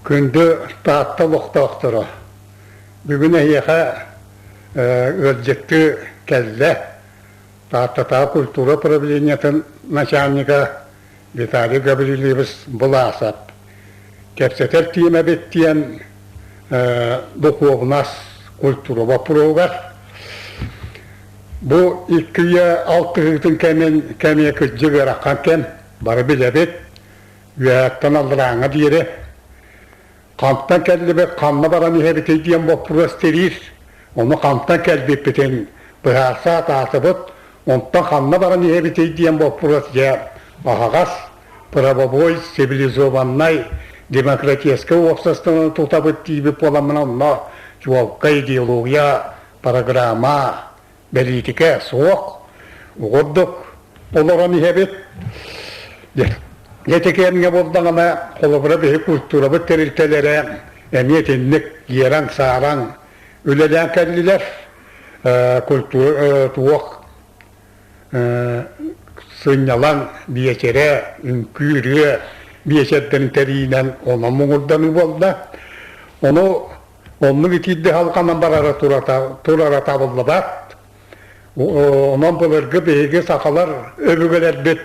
Күндү Таатта олохтоохторо, бүгүн эһиэхэ ыалдьыттыы кэллэ Тааттатааҕы культура управлениетын начальнига Виталий Гаврильевич Быласов. Кэпсэтэр тиэмэбит диэн духуобунас культура боппуруоһугар. Бу икки үйэ алтыһыытын кэмин кэмиэ кырдьык ыарахан кэм, бары билэбит. Үөһэттэн алларааҥҥа диэри хантан кэллибит, ханна баран иһэбитий диэн боппуруос тириир. Ону хантан кэлбиппитин быһаарса сатаатыбыт, онтон ханна баран иһэбитий диэн боппуруос дьэ аһаҕас, правовой, цивилизованнай, демократическай уопсастыбаны тутабыт диибит буоламмын онно чуолкай идеология, программа, бэлиитикэ суох. Угурдук олорон иһэбит. Ити кэмҥэ буоллаҕына, холобура биһи культурабыт тэрилтэлэрэ эмиэ итинник иэрэҥ-саараҥ үлэлээн кэллилэр. Культура туох сынньалаҥ биэчэрэ, үҥкүү-ырыа биэчэрдэрин тэрийинэн онон муҥурданыы буолла. Ону Оннук итиирдэ халҕанан барара турара табыллыбат. Онон былыргы биһиги сахалар өбүгэлэрбит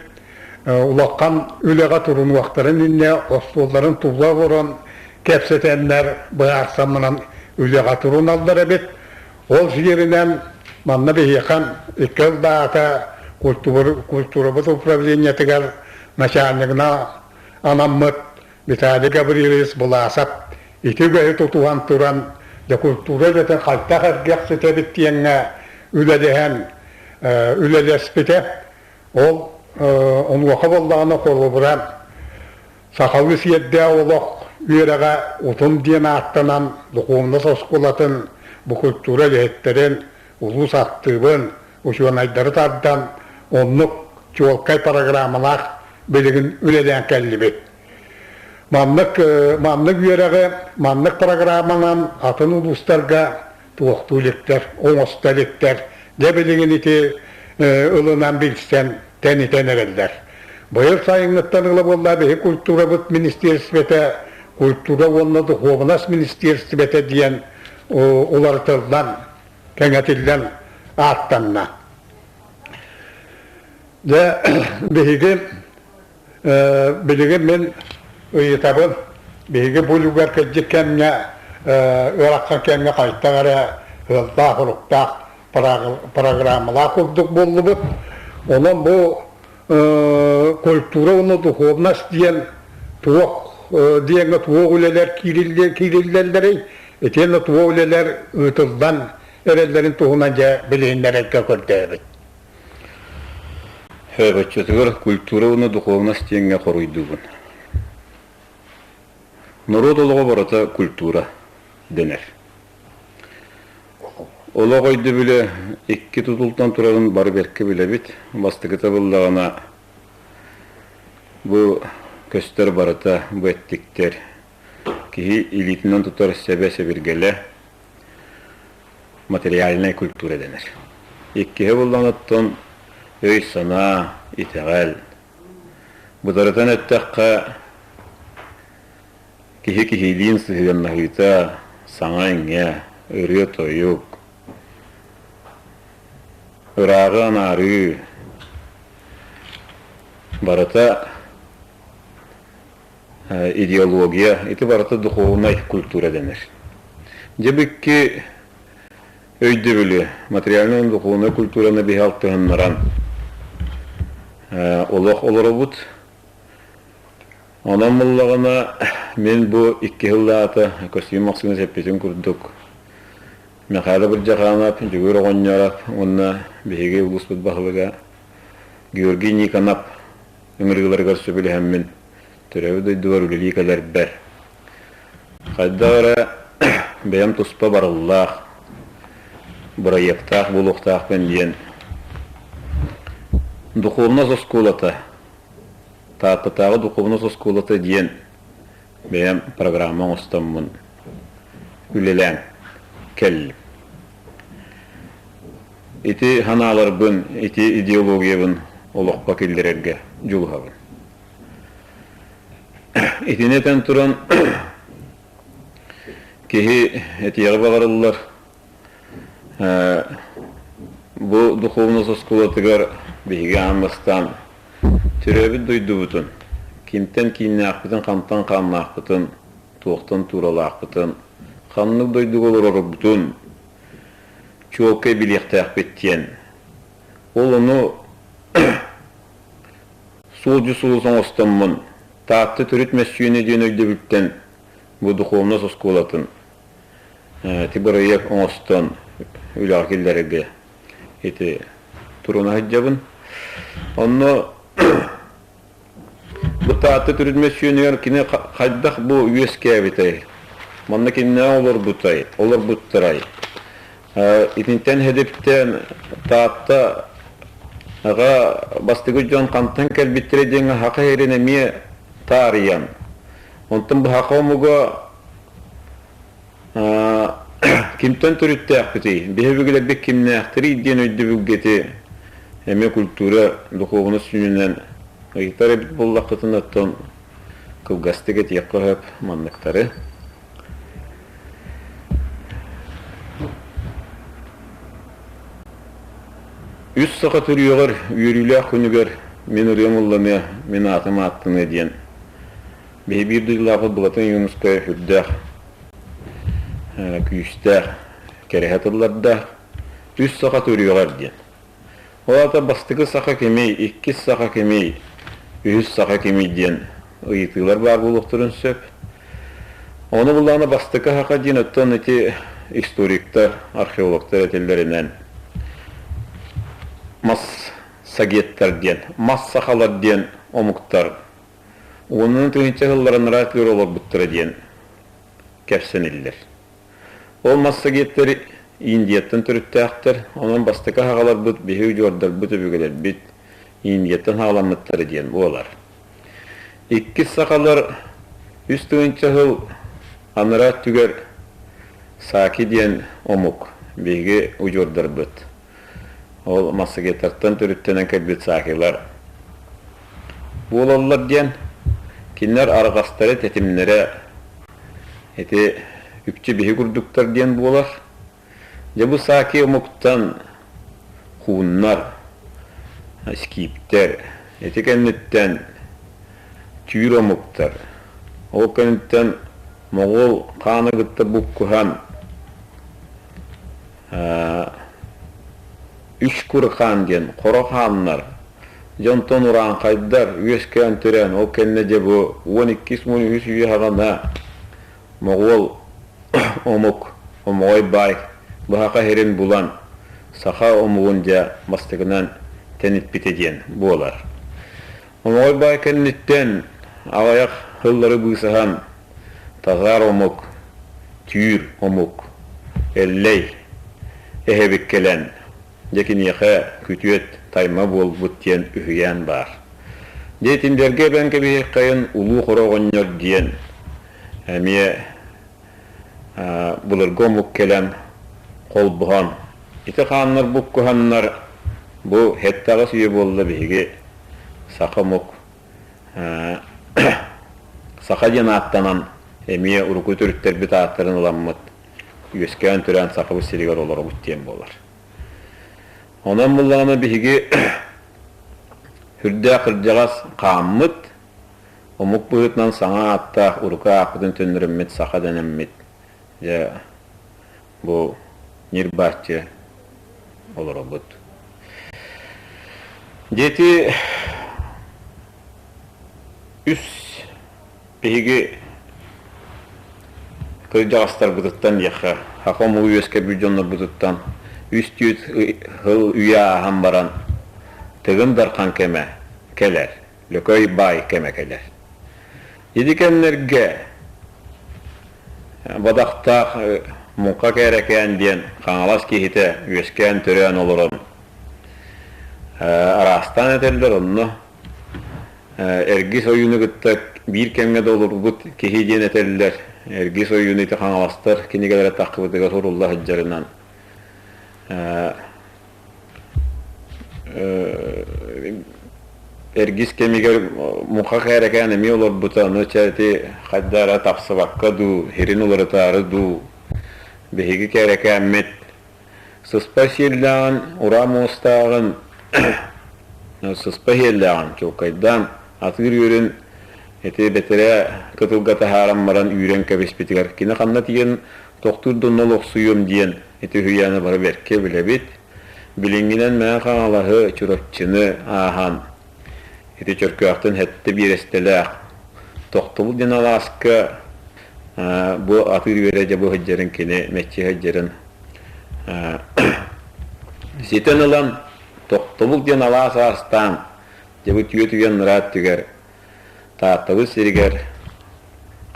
улахан үлэҕэ турунуохтарын иннинэ остуолларын тула олорон кэпсэтэннэр быһаарсаммынан үлэҕэ туруналлар эбит. Ол сиэринэн манна биһиэхэ икки ылдаата культурабыт управлениетыгар начальнигына анаммыт Виталий Гаврильевич Буласов ити үгэһи тутуһан туран, дьэ культура үлэтин хайдах эргэхситэбит диэҥҥэ үлэлэһэн үлэлэспитэ. Ол онуоха буоллаҕына холобура сахалыы сиэрдээх олох үөрэҕэ Утум диэн ааттанан духовность оскуолатын бу культура үлэһиттэрин, улуус актыыбын, учуонайдары тардан оннук чуолкай программалаах билигин үлэлээн кэллибит. Маннык маннык үөрэҕи маннык программанан атын улуустарга туохтуу иликтэр, оҥосто иликтэр. Дьэ билигин ити ылынан билсэн, тэнитэн эрэллэр. Быйыл сайыҥҥыттан ыла буолла биһи культурабыт министиэристибэтэ культура уонна духуобунас министиэристибэтэ диэн уларытыллан, кэҥэтиллэн ааттанна. Дьэ, биһиги билигин мин ыйытабын, биһиги бу үлүгэр кырдьык кэмҥэ ыарахан кэмҥэ хайдах эрэ ыаллаах-уруктаах программалаах курдук буоллубут. Онон бу культура уонна духовность диэн туох диэҥҥэ туох үлэлэр киириллэллэрий, итиэннэ туох үлэлэр ыытыллан эрэллэрин туһунан дьэ билиһиннэрэргэ көрдөөбүт. Оччотугар культура уонна духовность диэҥҥэ хоруйдуубун. Норуот олоҕо барыта культура дэнэр. Олох өйдөбүлэ икки тутултан турарын бары бэркэ билэбит. Бастакыта буоллаҕына, бу көстөр барыта бу эттиктэр. Киһи илиитинэн тутар сэбэ-сэбиргэлэ, материальнай культура дэнэр. Иккиһэ буоллаҕына оттон өй-санаа, итэҕэл. Бытарытан эттэххэ, киһи киһилиин сыһыаннаһыыта, саҥа-иҥэ, ырыа-тойук, ырааҕы анаарыы барыта идеология, ити барыта духовнай культура дэнэр. Дьэ бу икки өйдөбүлү, материальнай уонна духовнай культураны биһи алтыһыннаран олох олоробут. Онон буллаҕына мин бу икки сыллаата Костюм Максимович эппитин курдук Михаил Бырдьаханов, Дьөгүөр Оҕонньоров уонна биһиги улууспут баһылыга Георгий Никонов ыҥырыыларыгар сөбүлэһэммин төрөөбүт дойдубар үлэлии кэлэрбэр хайдах эрэ бэйэм туспа барыллаах, бырайыактаах буолуохтаахпын диэн Духовнай оскуолата, Тааттатааҕы духовнай оскуолата диэн бэйэм программа оҥостоммун үлэлээн кэллим. Ити санааларбын, ити идеологиябын олоххо киллэрэргэ дьулуһабын. Итини этэн туран, Киһи этиэҕи баҕарыллар. Бу духуобунас оскуолатыгар биһиги аан бастаан төрөөбүт дойдубутун, кимтэн кииннээхпитин, хантан хааннаахпытын, туохтан тууралаахпытын, ханнык дойдуга олорорбутун чуолкай билиэхтээхпит диэн. Ол ону суолдьу сулус оҥостоммун, Таатта төрүт мөссүөнэ диэн өйдөбүлтэн бу духуобунас оскуолатын ити бырайыак оҥостон үлэҕэ киллэрэргэ ити туруна сылдьабын. Онно бу Таатта төрүт мөссүөнүгэр кини хайдах бу үөскээбитэй, манна кимнээх олорбутай, олорбуттарай? Итинтэн хэдиптээн Таатта аҕа бастакы дьон хантан кэлбиттэрэ диэҥҥэ саха сирин эмиэ таарыйан, онтон быһаха омуга кимтэн төрүттээхпитий, биһи өбүгэлэрбит кимнээхтэрий диэн өйдөбүлгэ ити эмиэ культура, духуобунас сүнньүнэн ыйытар эбит буоллаххытына, оттон кылгастык этиэххэ сөп манныктары. Үс саха төрүөҕэр үөрүүлээх күнүгэр мин ырыам ылланыа, мин аатым ааттаныа диэн биһи биир дойдулаахпыт Былатын Ойуунускай үрдээх, күүстээх кэрэһэ тыллардаах «Үс саха төрүөҕэр» диэн. Ол аата бастакы саха кимий, иккис саха кимий, үһүс саха кимий диэн ыйытыылар баар буолуохтарын сөп. Ону буллаҕына бастакы саха диэн оттон ити историктар, археологтар этэллэринэн мас сагеттар диэн, мас сахалар диэн омуктар уонунан тыһыынча сылларынараа өттүгэр олорбуттара диэн кэпсэниллэр. Ол массагеттэр Индияттан төрүттээхтэр, онон бастакы аҕаларбыт, биһиги удьуордарбыт, өбүгэлэрбит Индияттан хаҕаламмыттара диэн буолар. Иккис сахалар үс тыһыынча сыл анараа өттүгэр Саки диэн омук, биһиги удьуордарбыт. Ол массагеттартан төрүттэнэн кэлбит саакилар буолаллар диэн, кинилэр арҕастара, тэтимнэрэ ити үкчү биһи курдуктар диэн буолар. Дьэ бу сааки омуктан хууннар, скиптэр, ити кэнниттэн түүр омуктар, ол кэнниттэн моҕол хааны кытта буккуһан Үс курхаан диэн хоро хааннар, дьонтон урааҥхайдар үөскээн төрөөн, ол кэннэ дьэ бу уон иккис, уон үһүс үйэ саҕана моҕуол омук Омоҕой баай быһаха сирин булан саха омугун дьэ бастакынан тэниппитэ диэн буолар. Омоҕой баай кэнниттэн аҕыйах сыллары быысаһан Тазаар омук, түүр омук, Эллэй эһэбит кэлэн, дьэ киниэхэ күтүөт тайма буолбут диэн үһүйээн баар. Дьэ итиннэргэ эбэн кэбиһиэххэйин Улуу Хоро оҕонньор диэн эмиэ былыргы омук кэлэн холбоһон, ити хааннар буккуһаннар бу һэттэҕис үйэ буолла биһиги саха омук Саха диэн ааттанан, эмиэ урукку төрүттэрбит ааттарын ыламмыт, үөскээн-төрөөн Сахабыт сиригэр олоробут диэн буолар. Онон буллаҕына биһиги сүрдээх кырдьаҕас хааммыт, омук быһыытынан саҥа ааттаах урукку ааппытын төннөрөммүт саха дэнэммит, дьэ, бу ньир-бааччы олоробут. Дети үс биһиги кырдьаҕастарбытыттан диэххэ, саха омугу үөскэппит дьоннорбутуттан үс-түөрт сыл үйэ ааһан баран Тыгын Дархан кэмэ кэлэр, Лөкөй баай кэмэ кэлэр. Ити кэмнэргэ Бадахтаах Муҥха Кээрэкээн диэн Хаҥалас киһитэ үөскээн-төрөөн олорон араастаан этэллэр, онно Эргис ойууну кытта биир кэмҥэ да олорбут киһи диэн этэллэр. Эргис ойууну ити хаҥаластар кинигэлэрэ таххыбытыгар сурулла сылдьарынан Эргис кэмигэр муҥха кээрэкээн эмиэ олорбута, ону чэ ити хайда эрэ тапсыбакка дуу, сирин уларытаары дуу, биһиги кээрэкээммит сыспай сиэллээҕин, ураа муостааҕын, сыспай сиэллээҕин чуолкайдаан атыыр үөрүн ити бэтэрээ кытылга таһааран баран үүрэн кэбиспитигэр кини ханна тиийэн тохтуур да онно олохсуйуом диэн ити үһүйээни бары бэркэ билэбит. Билиҥҥинэн Мэҥэ Хаҥалаһы, Чурапчыны ааһан, ити Чөркөөхтөн сэттэ биэрэстэлээх Тохтобул диэн алааска бу атыыр үөрэ дьэ бу сылдьарын кини мэччи сылдьарын ситэн ылан Тохтобул диэн алаас аастаан дьэ бу түө түгэн ыраат түгэр Тааттабыт сиригэр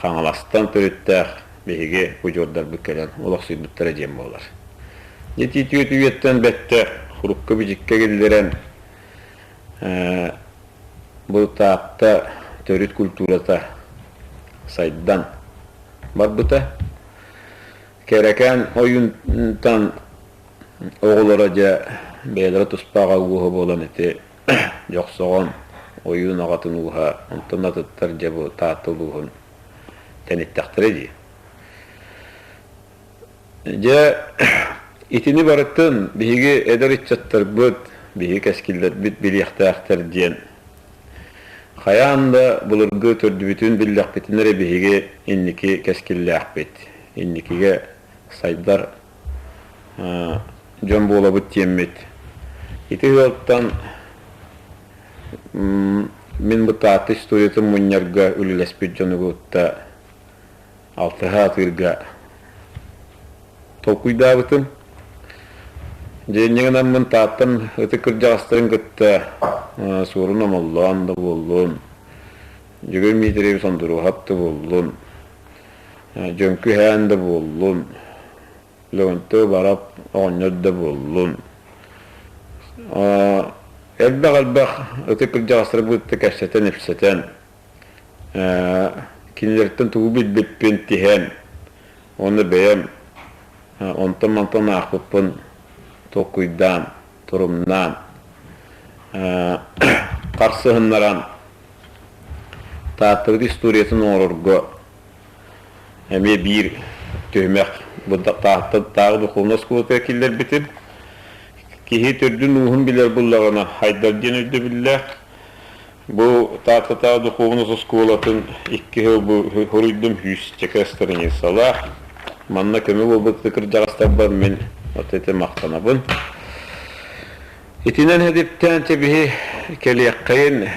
Хаҥаластан төрүттээх биһиги удьуордарбыт кэлэн олохсуйбуттара диэн буолар. Ити түөрт үйэттэн бэттэх урукка-бичиккэ киллэрэн бу Таатта төрүт культурата сайдан барбыта. Кэрэкээн ойуунтан оҕолоро дьэ бэйэлэрэ туспа ууһа буолан ити Дьохсоҕон ойуун аҕатын ууһа, онтон атыттар дьэ бу Таатта улууһун тэниттэхтэрэ дии. Дьэ, итини барытын биһиги эдэр ыччаттарбыт, биһиги кэскиллэрбит билиэхтээхтэр диэн хайаан да былыргы төрдүбүтүн биллэхпитинэ эрэ биһиги инники кэскиллээхпит, инникигэ сайдар дьон буолабыт диэммит. Ити ыалтан мин бу Таатта историятын мунньарга үлэлэспит дьону кытта алтыһа атыырга толкуйдаабытым. Дьэ инньэ гынаммын Тааттам ытык кырдьаҕастарын кытта Суорун Омоллоон да буоллун, Дьөгүөр Дмитриевич Ондуруоһап да буоллун, Дьөҥкү Эһээн да буоллун, Лөгөнтөө Барап оҕонньор да буоллун, элбэх-элбэх ытык кырдьаҕастары кытта кэпсэтэн-ипсэтэн, кинилэртэн тугу билбиппин тиһэн уонна бэйэм онтон-мантан аахпыппын толкуйдаан, торумнаан, харсыһыннаран Тааттабыт историятын оҥорорго эмиэ биир түһүмэх бу Тааттатааҕы духовнай оскуолатыгар киллэрбитим. Киһи төрдүн-ууһун билэр буоллаҕына, хайдар диэн өйдөбүллээх. Бу Тааттатааҕы духуобунас оскуолатын икки сыл бу хоруйдум сүүсчэкэ страницалаах. Манна көмө буолбут кырдьаҕастарбар мин вот это махтанабын. Итинэн хэдиптээн чэбиһи кэлиэххэйин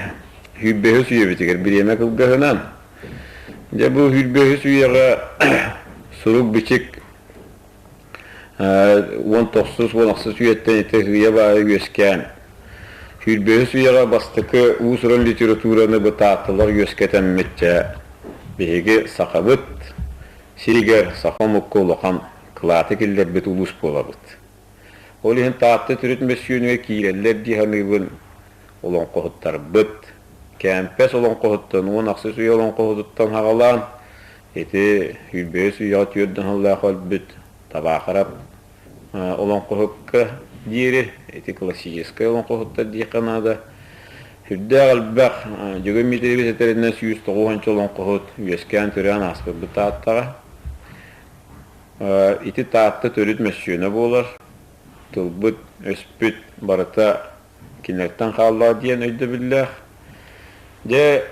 сүүрбэһис үйэбитигэр бириэмэ кылгаһынан. Дьэ бу сүүрбэһис үйэҕэ сурук-бичик 19 уон ахсыс үйэттэн ити сыыйа баайа үөскээн, сүүрбэһис үйэҕэ бастакы уус-уран литератураны бытааттылар үөскэтэммит биһиги сахабыт сиригэр саха омукка улахан кылааты киллэрбит улуус буолабыт. Ол иһин Таатта төрүт мөссүөнүгэр киирэллэр дии саныыбын олоҥхоһуттарбыт. Кээмпэс олоҥхоһуттан 18 үйэ олоҥхоһутуттан саҕалаан Ити сүүрбэһис үйэҕэ түөрт сыллаах өлбүт Табаахырап олоҥхоһукка диэри, ити классическай олоҥхоһуттар диэххэ наада. Сүрдээх элбэх Дьөгүөр Дмитриевич этэринэн 190 олоҥхоһут үөскээн-төрөөн ааспыппыт Тааттаҕа. Ити Таатта төрүт мөссүөнэ буолар. Тылбыт, өспүт барыта кинилэртэн хааллаҕа диэн өйдөбүллээх. Дьэ,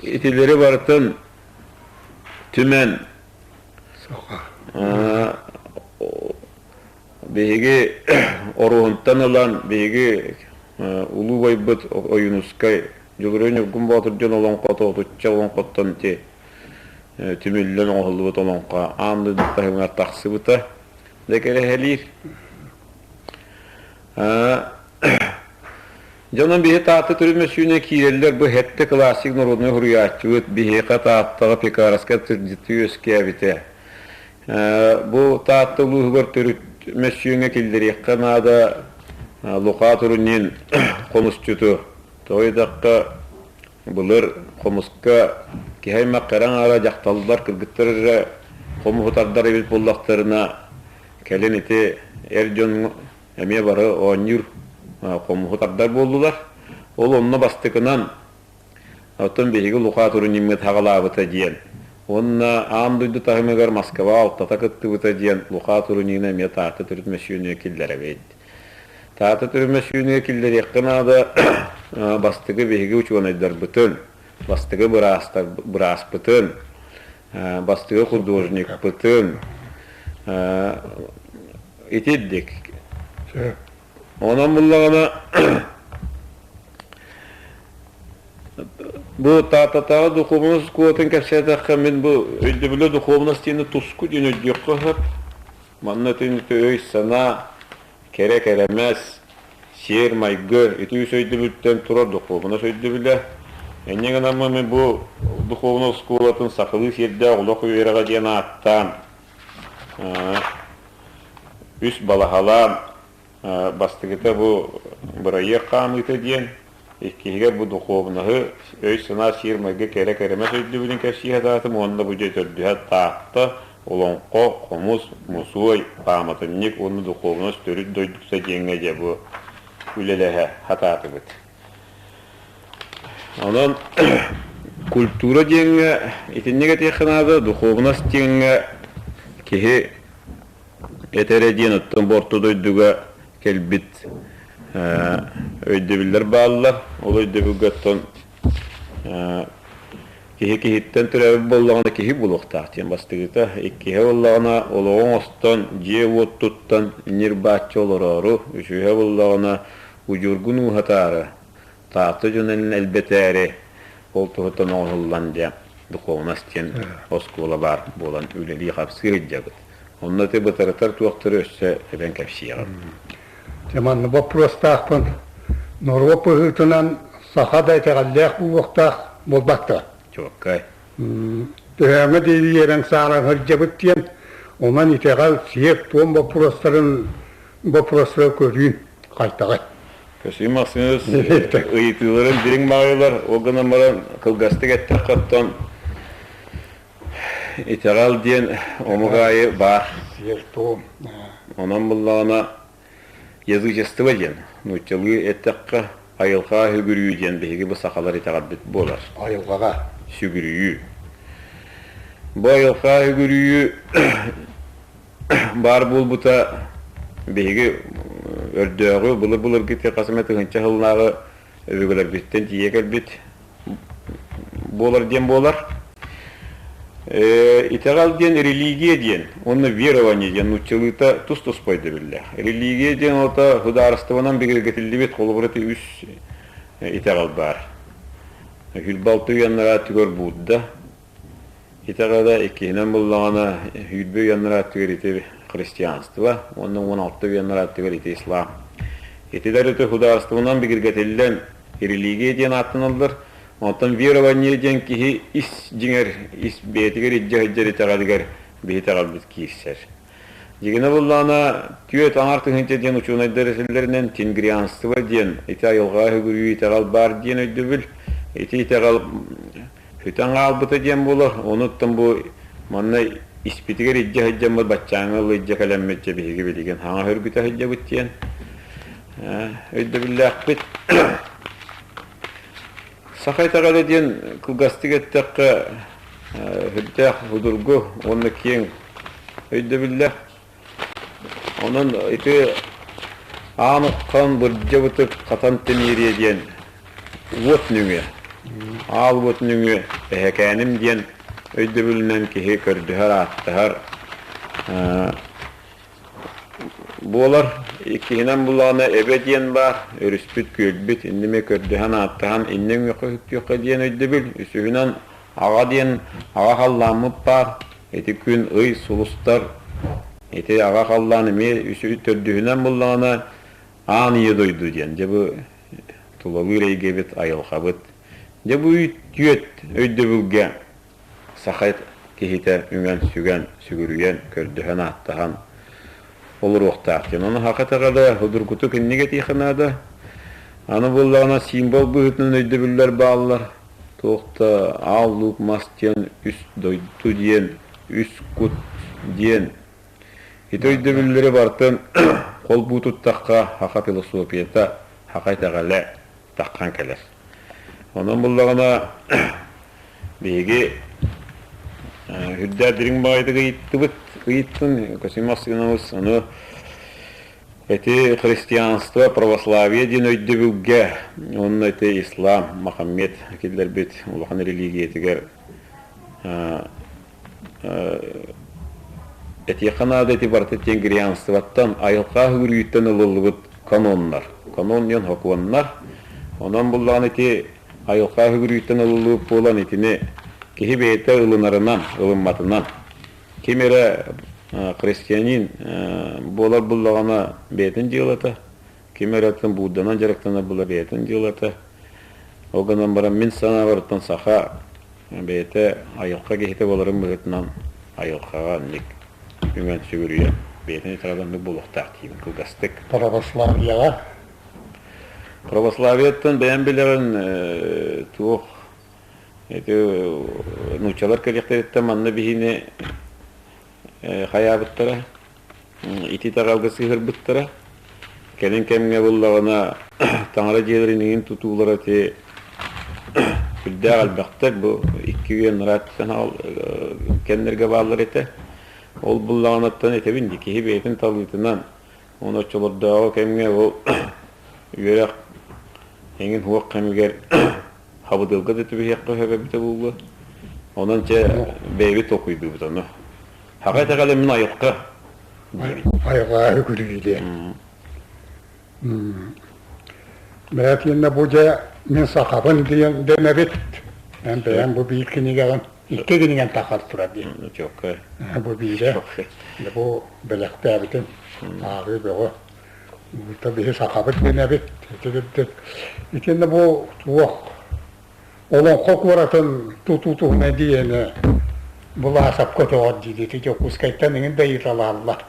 итилэри барытын түмэн биһиги Оруоһунтан ылан биһиги улуу убайбыт Ойуунускай Дьулуруй Ньургун Боотур дьон олоҥхото отучча олоҥхоттон ити түмүллэн оҥоһуллубут олоҥхо аан дойду таһымыгар тахсыбыта да кэрэһэлиир. Дьонум биһи Таатта төрүт мөссүөнэ киирэллэр бу сэттэ классик народнай суруйааччыбыт биһиэхэ Тааттаҕа Пекарскай тылдьыты үөскээбитэ. Бу Таатта улууһугар төрүт мөссүөҥҥэ киллэриэххэ наада Лука Турунин хомусчуту. Тоҕо диэтэххэ былыр хомуска киһи аймах кэрэ аҥаара дьахталлар, кыргыттар эрэ хомуһу тардар эбит буоллахтарына, кэлин ити эр дьон эмиэ бары оонньуур хомуһу тардар буоллулар. Ол онно бастакынан оттон биһиги Лука Туруниммыт хаҕалаабыта диэн уонна аан дойду таһымыгар Москва алтата кыттыбыта диэн Лука Турунина эмиэ Таатта төрүт мөссүөнүгэр киллэрэбит. Таатта төрүт мөссүөнүгэр киллэриэххэ наада бастакы биһиги учуонайдарбытын, бастакы быраастар бырааспытын, бастакы художникпытын итирдик. Онон буллаҕына бу Тааттатааҕы духуобунас оскуолатын кэпсээтэххэ мин бу өйдөбүлэ духуобунас диэни туску диэн өйдүөххэ сөп. Манна итинник өй-санаа, кэрэ-кэрэмэс, сиэр-майгы ити үс өйдөбүлтэн турар духуобунас өйдөбүлэ. Инньэ гынан мин бу духуобунас оскуолатын сахалыы сиэрдээх олох үөрэҕэ диэн ааттаан үс балаһалаан Бастакыта бу бырайыак хаамыыта диэн, иккиһигэр бу духуобунаһы, өй-санаа сиэр-майгы кэрэ-кэрэмэс өйдөбүлүн кэпсии сатаатым уонна бу дьэ төрдүһэ Таатта, Олоҥхо, Хомус, Мусуой, пааматынньык уонна духуобунас төрүт дойдута диэҥҥэ дьэ бу үлэлэһэ сатаатыбыт. Онон культура диэҥҥэ итинник этиэххэ наада, духуобунас диэҥҥэ киһи Этэрэ диэн оттон бу орто дойдуга кэлбит өйдөбүллэр бааллар. Ол өйдөбүлгэ оттон киһи киһиттэн төрөөбүт буоллаҕына киһи буолуохтаах диэн бастакыта. Иккиһэ буоллаҕына олоҕу оҥостон, дьиэ-уот туттан ньир-бааччы олороору, үсүһэ буоллаҕына удьуоргун ууһатаары, Таатта дьонун элбэтээри ол туһуттан оҥоһуллан дьэ духовность диэн оскуола баар буолан үлэлии-хамсыы сылдьабыт. Онно ити бытарытар туохтары өссө эбэн кэпсиэҕим. Дьэ манна боппуруостаахпын. Норуот быһыытынан саха да итэҕэллээх буолуохтаах буолбатта. Чуоккай. Төһөөҥө диэри үөрэн сааран сылдьабыт диэн, онон итэҕэл, сиэр-туом боппуруостарын боппуруостары көрүү хайдаҕый? Көсүү Максимович ыйытыыларын дириҥ баҕайылар, ол гынан баран кылгастык эттэххэ оттон итэҕэл диэн омук аайы баар. Сиэр-туом. Онон буллаҕына язычество диэн нууччалыы эттэххэ айылҕа сүгүрүйүү диэн биһиги бу сахалар итэҕэлбит буолар. Айылҕаҕа. Сүгүрүйүү. Бу айылҕа сүгүрүйүү баар буолбута биһиги өрдөөҕү былыр-былыргы хас эмэ тыһыынча сыллааҕы өбүгэлэрбититтэн тиийэ кэлбит буолар диэн буолар. Итэҕэл диэн религия диэн уонна верование диэн нууччалыыта тус-туспа өйдөбүллээх. Религия диэн ото судаарыстыбанан бигэргэтиллибит холобура ити үс итэҕэл баар. Хүлбалты уйаннара түгэр Будда, Итэҕэлэ иккиһинэн буллаҕына, 20 үйэ аттыгар ити христианство уонна 16 үйэ аттыгар ити ислам. Итилэр ити судаарыстыбанан бигэргэтиллэн религия диэн ааттаналлар. Онтон верование диэн киһи ис дьиҥэр, ис бэйэтигэр илдьэ сылдьар итэҕэлигэр биһи итэҕэлбит киирсэр. Дьигинэ буллаҕына, түөрт аҥар тыһыынча диэн учуонайдар этэллэринэн тенгрианство диэн ити айылҕаҕа үгүрүү итэҕэл баар диэн өйдөбүл. Ити итэҕэл Сүтэн хаалбыта диэн буолар. Онуттан бу манна испитигэр илдьэ сылдьаммыт баччааҥҥа ыла илдьэ кэлэммит дьэ биһиги билигин хаҥа хөргүтэ сылдьабыт диэн өйдөбүллээхпит. Саха итэҕэлэ диэн кылгастык эттэххэ сүрдээх судургу уонна киэҥ өйдөбүллээх. Онон ити аан уххан бырдьа-бытык хатан тимириэ диэн уот нөҥүө, аал уот нөҥүө эһэкээним диэн өйдөбүлүнэн киһи көрдөһөр-ааттаһар буолар. Иккиһинэн буллаҕына эбэ диэн баар, өрүспүт, күөлбүт инними көрдөһөн-ааттаһан иннэ үҥүөххэ үһүктүөххэ диэн өйдөбүл. Үсүһүнэн аҕа диэн аҕа халлааммыт баар, Ити күн, ый, сулустар ити аҕа халлаан эмиэ төрдүһүнэн буллаҕына аан ийэ дойду диэн. Дьэ бу тулалыыр эйгэбит, айылҕабыт. Дьэ бу түөрт өйдөбүлгэ саха киһитэ үҥэн-сүгэн, сүгүрүйэн, көрдөһөн-ааттаһан олоруохтаах диэн. Ону саха итэҕэлэ судургутук инник этиэххэ наада. Аны буоллаҕына символ быһыытынан өйдөбүллэр бааллар. Туох да аал луук мас диэн, үс дойду диэн, үс кут диэн. Ити өйдөбүллэри барытын холбуу туттахха, саха философията, саха итэҕэлэ. таххан кэлэр. Онон буллаҕына биһиги үрдээх дириҥ баҕайытык ыйыттыбыт, ыйыттын Косим Массыынабыс ону Ити христианство, православие диэн өйдөбүлгэ уонна ити ислам, Мохаммед киллэрбит улахан религиятыгар этиэххэ наада ити барыта тенгрианствоттан, айылҕа үгүрүйүттэн ылыллыбыт каноннар. Канон диэн сокуоннар. Онон буллаҕына ити айылҕа үгүрүйүттэн ылыллыбыт буолан итини киһи бэйэтэ ылынарынан, ылымматынан Ким эрэ христианин буолар буллаҕына бэйэтин дьыалата, ким эрэ Будданан дьарыктанар буолар бэйэтин дьыалата. Ол гынан баран мин санаабарыттан саха бэйэтэ айылҕа киһитэ буоларын быһыытынан айылҕаҕа инник үҥэн сүгүрүйэн бэйэтин итэҕэлэ оннук буолуохтаах диибин кылгастык. Православияҕа? Православияттан бэйэм билэҕин туох Ити нууччалар кэлиэхтэриттэн манна биһини хайаабыттара, ити итэҕэлгэ сыһыарбыттара. Кэлин кэмҥэ буллаҕына таҥара дьиэлэрин иҥин тутуулара ити сүрдээх элбэхтэр. Бу икки үйэ ырааттан кэмнэргэ бааллар этэ. Ол буллаҕынаттан этэбин дии, киһи бэйэтин талыытынан Уон оччолордооҕу кэмҥэ ол үөрэх эҥин суох кэмигэр хабыдыалга да түбэһиэххэ сөп эбитэ буолуо. Онон чэ бэйэбит толкуйдуубут ону. Хаҕа итэҕэлэ мин айылҕа диибин. Айылҕа үгүрүү диэн. Бэйэтиннэ бу дьэ мин сахабын диэн дэнэбит. Эн бэйэҥ бу биир кинигэҕин икки кинигэн тахар турар диэн. Чоккай. Бу биирэ. Бу бэлэхтээбитим ааҕыы бөҕө. Бу биһи сахабыт дэнэбит. Итиннэ бу туох Олоҥхо куоратын тутуу туһунан диэни Булаасапка көтөҕөр диир. Ити Дьокуускайтан иҥин да ыйыталааллар.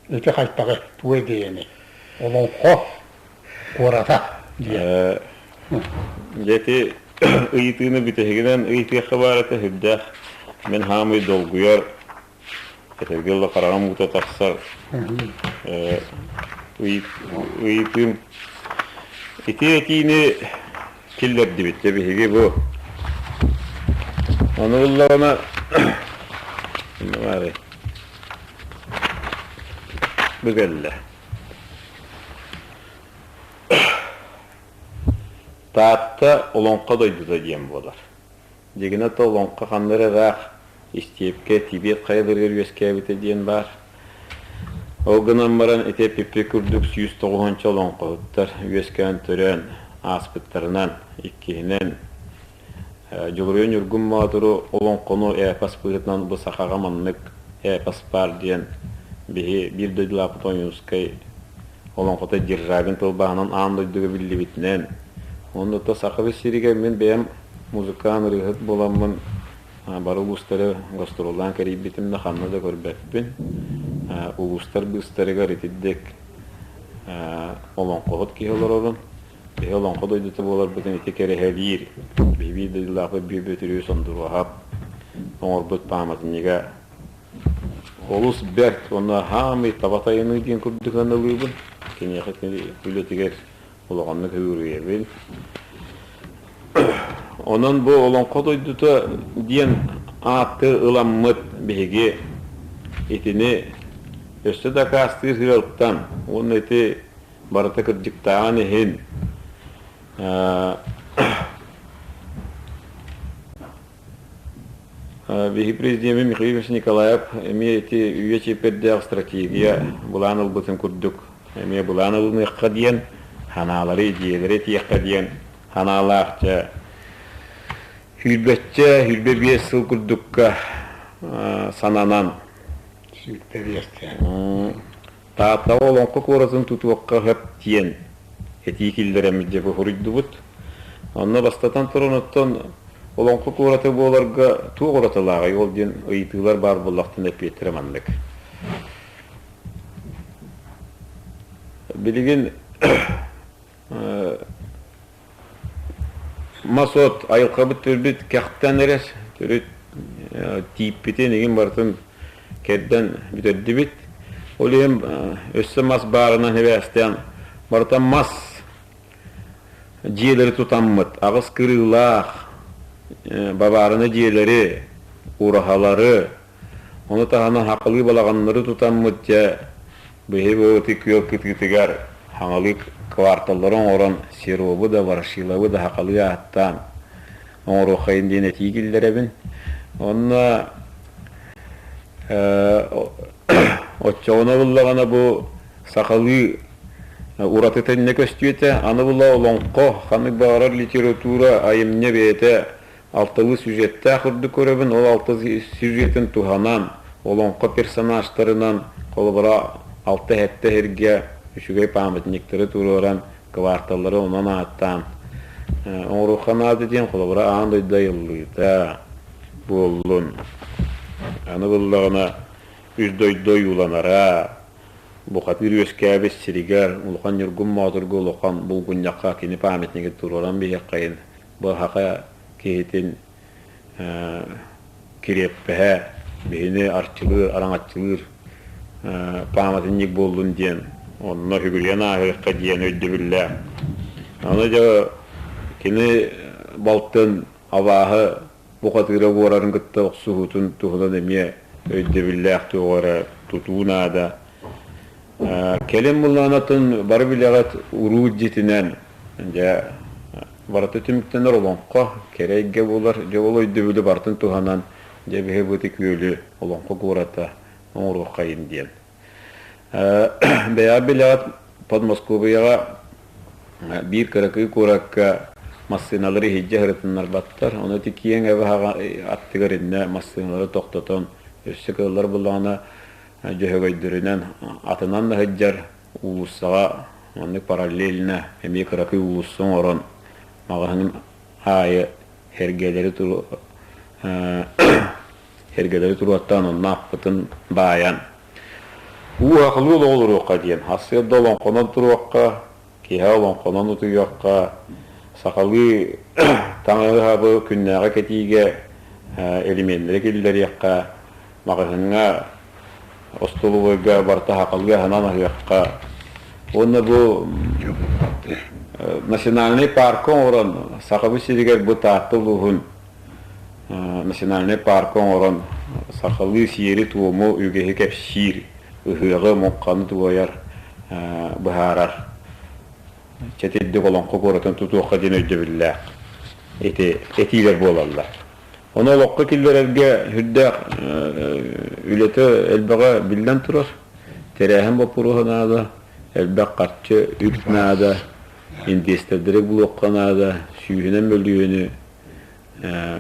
Ити хайдаҕый, тугуй диэни? Олоҥхо куората диэн. Дьэ ити ыйытыыны бүтэһигинэн ыйытыахха баар этэ сүрдээх мин хаамый долгуйар этэргэ дылы хараҕым уута тахсар ыйытыым ити этиини киллэрдибит дьэ биһиги бу ону буллаҕына бу кэллэ Таатта Олоҥхо дойдута диэн буолар. Дьигинэ то олоҥхо ханна эрэ ыраах истиэпкэ Тибет хайаларыгар үөскээбитэ диэн баар. Ол гынан баран ити эппиппит курдук 190 олоҥхоһуттар үөскээн төрөөн ааспыттарынан, иккиһинэн Дьулуруйа Ньургун Боотуру олоҥхону эпос быһыытынан бу сахаҕа маннык эпос баар диэн биһи биир дойдулаахпыт Ойуунускай олоҥхото Державин тылбааһынан аан дойдуга биллибитинэн, уонна то Сахабыт сиригэр мин бэйэм музыкант, ырыаһыт буоламмын бары улуустары гастроллаан кэрийбитим да ханна да көрбөппүн. Улуустар быыстарыгар итирдик олоҥхоһут киһи олорорун, биһи олоҥхо дойдута буоларбытын ити кэрэһэлиир. Биһи биир дойдулаахпыт Бүө Бөтүрүөс Ондуруоһап оҥорбут пааматынньыга олус бэрт уонна хаамый таба тайаныы диэн курдук аналыыбын. Киниэхэ үлэтигэр улаханнык үөрүйэбин. Онон бу Олоҥхо дойдута диэн ааты ыламмыт биһиги итини өссө дакаастыыр сыалтан уонна ити барыта кырдьыктааҕын иһин Биһиги президеммит Михаил Ильич Николаев эмиэ ити үйэ чиэппэрдээх стратегия былаан ылбытын курдук эмиэ былаан ылыныахха диэн, санаалары, идиэйэлэри этиэххэ диэн санаалаах дьэ сүүрбэччэ, 25 сыл курдукка сананан 25 Тааттаҕа Олоҥхо куоратын тутуохха сөп диэн этии киллэрэммит дьэ суруйдубут. Онно бастатан туран оттон Олоҥхо куората буоларга туох уратылааҕый ол диэн ыйытыылар баар буоллахтарына эппиэттэрэ маннык. Билигин Мас-от айылҕабыт төрүт кэхтэн эрэр, төрүт тииппитин игин барытын кэрдэн бүтэрдибит. Ол иһин өссө мас баарынан сибээстээн барыта мас. Дьиэлэри тутаммыт, аҕыс кырыылаах бабаарына дьиэлэри, ураһалары, ону таһынан хахалыы балаҕаннары тутаммыт дьэ быһыы күөл кытыытыгар хаҥалыы кварталлары оҥорон Серовы да Ворошиловы да хахалыы ааттаан оҥоруоххайын диэн этии киллэрэбин. Онно оччоҕуна буллаҕына бу сахалыы уратыта иннэ көстүөтэ. Аны була олоҥхо, ханнык баҕарар литература, айымньы бэйэтэ алталыы сюжеттээх курдук көрөбүн. Ол алта сюжетын туһанан, олоҥхо персонажтарынан, холобура, алта-сэттэ сиргэ үчүгэй памятниктары туруоран, кварталлары онон ааттаан оҥоруохха наада диэн, холобура, аан дойду айыллыыта буоллун. Аны буллаҕына үс дойду ойууланара, бухатыыр үөскээбит сиригэр Улахан Ньургун Боотурга улахан булгунньахха кини памятнигын туруоран биһиэххэйин бу саха киһитин кириэппэһэ биһини арчылыыр, араҥаччылыыр пааматынньык буоллун диэн онно сүгүрүйэн ааһыахха диэн өйдөбүллээх. Аны дьэ кини балтын абааһы бухатыыра буорарын кытта охсуһуутун туһунан эмиэ өйдөбүллээх туох эрэ тутуу наада. Кэлин буллаанатын бары билэҕит уруу дьиэтинэн дьэ барыта түмүктэнэр олоҥхо кэрэ эйгэ буолар. Дьэ ол өйдөбүлү барытын туһанан дьэ биһи бу күөлү олоҥхо куората оҥоруоххайын диэн. Бэйэҕит билэҕит Подмосковьеҕа биир кыракый куоракка массыыналары иһирдьэ сырытыннарбаттар. Ону ити киэҥ эбэ аттыгар иннэ массыыналары тохтотон өссө кыаллар буоллаҕына дьөһөгөйдөрүнэн атынан да сылдьар уулуссаҕа маннык параллельно эмиэ кыракый уулусса оҥорон маҕаһыын аайы сэргэлэри сэргэлэри туруоттаан онно аппытын баайан уу хахылыы олоҕолоруохха диэн сарсыарда олоҥхонон туруохха, киэһэ олоҥхонон утуйуохха, сахалыы таҥаһы-сабы күннээҕи кэтиигэ элеменнэри киллэриэххэ, маҕаһыыҥҥа, остолобуойга барыта сахалыы аһынан аһыахха уонна бу национальнай парка оҥорон Сахабыт сиригэр бу Таатта улууһун национальнай парка оҥорон сахалыы сиэри-туому, үгэһи кэпсиир, ыһыаҕы, муҥханы туойар, быһаарар чэтирдик олоҥхо куоратын тутуохха диэн өйдөбүллээх ити этиилэр буолаллар. Ону олоххо киллэрэргэ сүрдээх үлэтэ элбэҕэ биллэн турар. Тэрээһин боппуруоһа наада, элбэх харчы, үп наада, инвестордары булуохха наада, сүүһүнэн мөлүйүөнү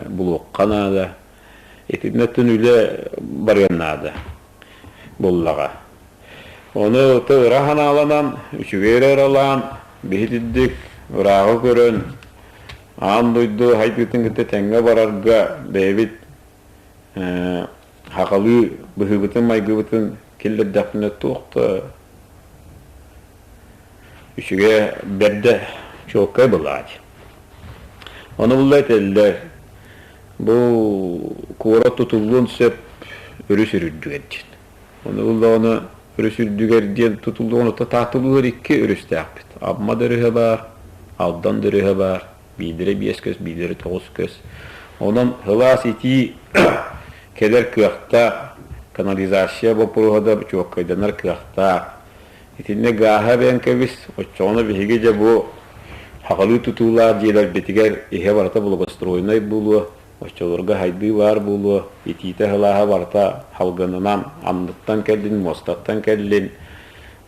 булуохха наада. Итиннэ үлэ барыан наада буоллаҕа. Ону ыра санааланан, үчүгэй эрэ ыралаан, биһитирдик ырааҕы көрөн, аан дойду хайдыытын кытта тэҥҥэ барарга бэйэбит хахалыы быһыыбытын-майгыбытын киллэрдэхпинэ туох да үчүгэйэ бэрдэ чуолкай былаат. Ону булла этэллэр, бу куорат тутуллуон сөп өрүс үрдүгэр диэн. Ону буллаҕына өрүс үрдүгэр диэн тутуллуон таатылыыр икки өрүстээхпит. Амма да өрүһэ баар, Алдан да өрүһэ баар, биирдэрэ биэс көс, биирдэрэ тоҕус көс. Онон сылаас итии кэлэр кыахтаах, канализация боппуруоһа да чуолкайданар кыахтаах. Итиннэ гааһы эбэн кэбис, оччоҕуна биһиги дьэ бу сахалыы тутуулаах дьиэлэрбитигэр иһэ барыта благоустроеннай буолуо, оччолорго хайдыы баар буолуо, итиитэ-сылааһа барыта салгынынан анныттан кэллин, муостаттан кэллин,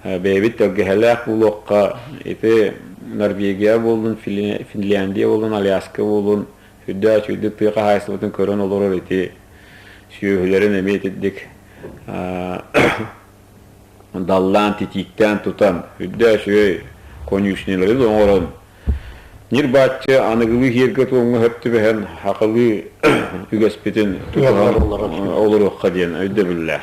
бэйэбит тэлгэһэлээх буолуохха, ити Норвегия буоллун, Финляндия буоллун, Аляска буоллун, сүрдээх үчүгэйдик тыа хаһаайыстыбатын көрөн олорор ити сүөһүлэрин эмиэ итирдик даллаан, титииктээн тутан, үрдэ үчүгэй конюшнялары да оҥорон, ньир-бааччы аныгылыы сиэргэ-туомҥа сөп түбэһэн, хахылыы үгэспитин тутуһан олоруохха диэн өйдөбүллээх.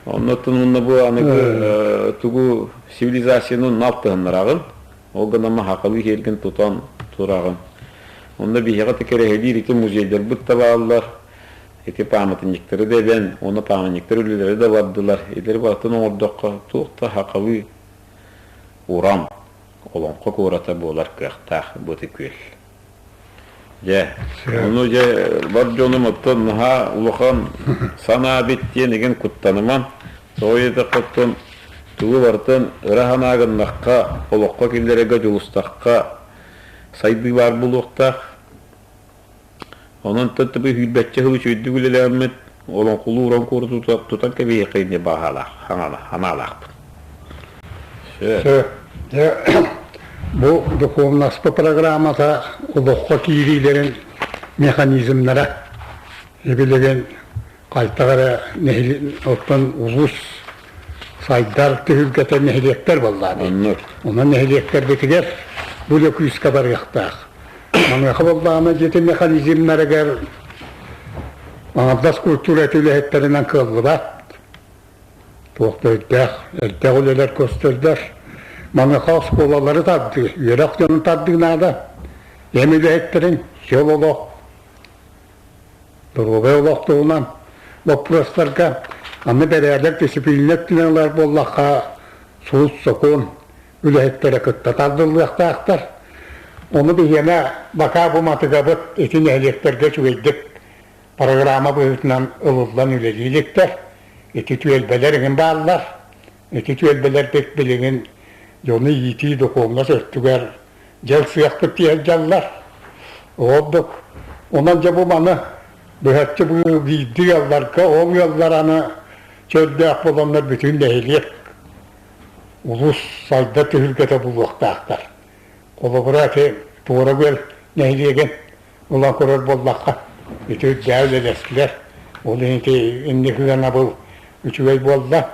Оннуттан уонна бу аныгы тугу цивилизацияны алтыһыннараҕын, ол гынан хахылыы сиэргин тутан тураҕын. Онно биһиэхэ да кэрэһилиир ити музейдарбыт да бааллар, Ити пааматынньыктары да эбэн, уонна пааматынньыктар үлэлэрэ да бардылар. Илэри барытын оҥордоххо, туох да сахалыы уран. Олоҥхо куората буолар кыахтаах Быты күөл. Дьэ, ону дьэ бар дьонум оттон наһаа улахан санаа эбит диэн игин куттаныман. Тоҕо диэтэххэ оттон тугу барытын ыра санаа гыннахха, олоххо киллэрэргэ дьулустахха сайдыы баар буолуохтаах. Онон төттөбү сүүрбэччэ сыл үчүгэйдик үлэлээммит, олоҥхолуу уран куораты тутан кэбиһиэххэ инньэ баҕалаах, санаалаахпын. Сөп. Дьэ, бу духовноство программата олоххо киириилэрин механизмнара билигин хайдах эрэ оттон улуус сайдар түһүлгэтэ нэһилиэктэр буоллаҕа. Онон нэһилиэктэрбитигэр бу да күүскэ барыахтаах. Маныаха буоллаҕына дьиэтин механизмнарыгар аҥардас культура үлэһиттэринэн кыаллыбат. Туох да өйдөөх, элбэх үлэлэр көстөллөр. Маныаха оскуолалары тардыы, үөрэх дьонун тардыы наада. Эм үлэһиттэрин сел олох, доруобай олох туһунан боппуруостарга аны бэрээдэк дисциплина өттүнэн ылар буоллахха, суут-сокуон үлэһиттэрэ кытта тардыллыахтаахтар. Ону биһиэнэ бакаа бу матыгабыт ити нэһилиэктэргэ үчүгэйдик программа быһыытынан ылыллан үлэлии иликтэр. Ити түөлбэлэр эҥин бааллар. Ити түөлбэлэрбит билигин дьону иитии духовнас өттүгэр дьэл сыахпыт тиэрдэллэр. Ордук онон дьэ бу маны быһаччы биирдии ыалларга ол ыаллар аны чөлдөөх буоланнар бүтүн нэһилиэк улуус сайда түһүлгэтэ булуохтаахтар. Холобура, ити Туора Күөл нэһилиэгин ылан көрөр буоллахха, ити үрдээ үлэлэстилэр. Ол иһин ити инники гынабыл үчүгэй буолла.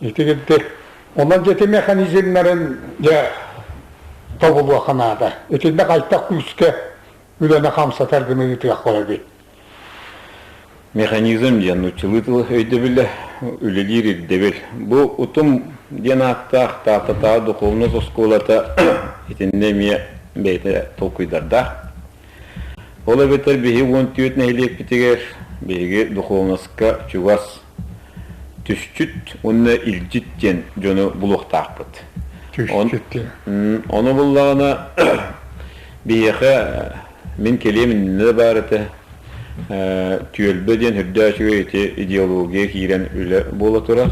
Ити курдук онон дьэ ити механизмнарын дьэ тобулуохха наада. Итиннэ хайдах күүскэ үлэни хамсатар гына ыытыахха эбит. Механизм диэн нууччалыы тыл өйдөбүлэ, үлэлиир ирдэбил. Бу утум диэн ааттаах Тааттатааҕы духовнай оскуолата итиннэ эмиэ бэйэтэ толкуйдардаах. Ол эбэтэр биһиги 14 нэһилиэкпитигэр биһиги духовноска чугас түсчүт уонна илдьит диэн дьону булуохтаахпыт. Түсчүт диэн. Ону буллаҕына биһиэхэ Мин кэлиэм иннинэ да баар этэ, түөлбэ диэн үрдээх үчүгэй ити идеология киирэн үлэ буола турар.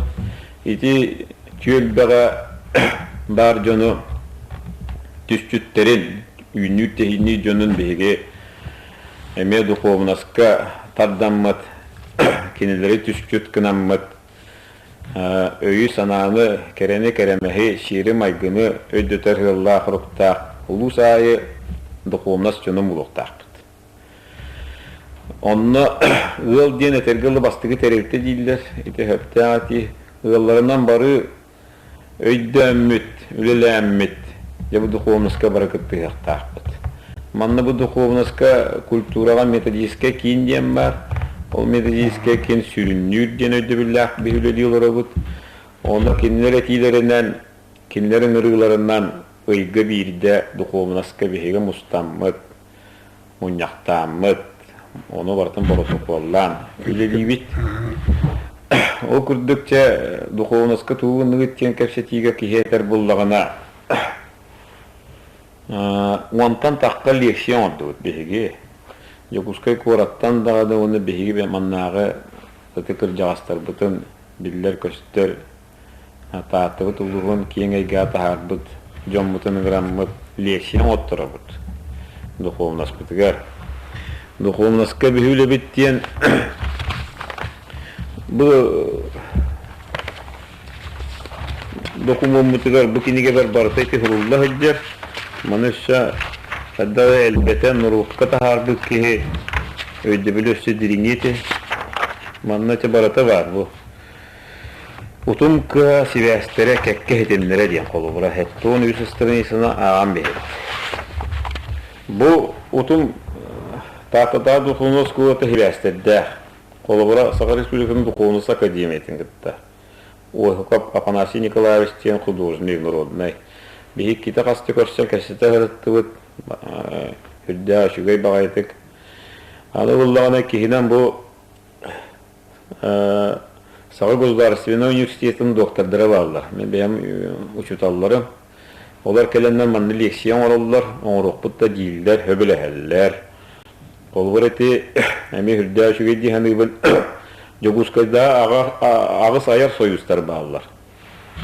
Ити түөлбэҕэ баар дьону түсчүттэрин, үүннүүр-тэһиинниир дьонун биһиги эмиэ духуобунаска тардаммыт, кинилэри түсчүт гынаммыт Өйү-санааны, кэрэни-кэрэмэһи, сиэри-майгыны өйдөтөр ыаллаах-хоруктаах улуус аайы духуобунас дьоно буолуохтаахпыт. Онно ыал диэн этэргэ дылы бастакы тэрилтэ дииллэр. Ити сөптөөх этии. Ыалларынан бары өйдөөммүт, үлэлээммит, дьэ бу духуобунаска бары кыттыһыахтаахпыт. Манна бу духуобунаска культураҕа методическай киин диэн баар. Ол методическай киин сүрүннүүр диэн өйдөбүллээх биһи үлэлии олоробут. Онно кинилэр этиилэринэн, кинилэр ыҥырыыларынан ыйга биирдэ духуобунаска биһиги мустаммыт, мунньахтааммыт, ону барытын боротокуоллаан үлэлиибит. Ол курдук чэ духуобунаска тугу гынныгыт диэн кэпсэтиигэ киһи этэр буллаҕына уонтан тахха лекция оҥордубут биһиги. Дьокуускай куораттан даҕаны уонна биһиги маннааҕы ытык кырдьаҕастарбытын биллэр-көстөр Тааттабыт улууһун киэҥ эйгэҕэ таһаарбыт дьоммутун ыҥыраммыт лекция оҥотторобут духуобунаспытыгар. Духуобунаска биһи үлэбит диэн бу докумуоммутугар бу кинигэбэр барыта ити сурулла сылдьар. Маны өссө хайдах элбэтэн норуокка таһаарбыт киһи өйдөбүлү өссө дириҥиэ этэ. Манна ити барыта баар бу. Утум кыһа сибээстэрэ кэккэ иһитиннэрэ диэн холобура 73 страницаны ааҕан биһэбит. Бу утум Тааттатааҕы духовнай оскуолата сибээстэрдээх. Холобура, Саха Республикатын Духовнай академиятын кытта. Уоһукап Афанасий Николаевич диэн художник народнай. Биһи иккитэ хаста көрсөн кэпсэтэ сырыттыбыт. Үрдээх үчүгэй баҕайытык. Аны буллаҕына киһинэн бу Саха государственнай университетын доктордара бааллар. Мин бэйэм учууталларым. Олор кэлэннэр манна лиэксийэ оҥороллор, оҥоруохпут да дииллэр, сөбүлэһэллэр. Холобур ити эмиэ үрдээх үчүгэй дии саныыбын. Дьокуускайдааҕы аҕыс айар сойуустар бааллар.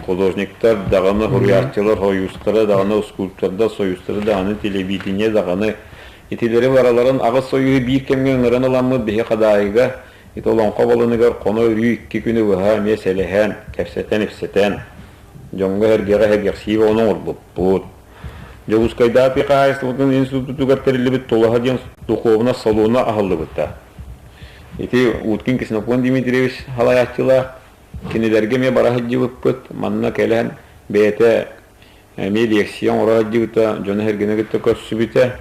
Художниктар даҕаны, суруйааччылар сойуустара даҕаны, скульптордар сойуустара даҕаны, телевидение даҕаны. Итилэри бараларын аҕыс сойууһу биир кэмҥэ ыҥыран ыламмыт биһи Хадаайыга ити Олоҥхо балыныгар хоно-өрүү икки күнү быһа эмиэ сэлэһэн, кэпсэтэн-ипсэтэн, дьоҥҥо-сэргэҕэ сэргэхсии оҕону оҥорбуппут. Дьокуускайдааҕы тыа хаһаайыстыбатын институтугар тэриллибит Тулаһа диэн духуобунас салона аһыллыбыта. Ити Уткин Ксенофонт Дмитриевич салайааччылаах кинилэргэ эмиэ бара сылдьыбыппыт. Манна кэлэн бэйэтэ эмиэ лиэксийэ оҥоро сылдьыбыта, дьону-сэргэни кытта көрсүбүтэ.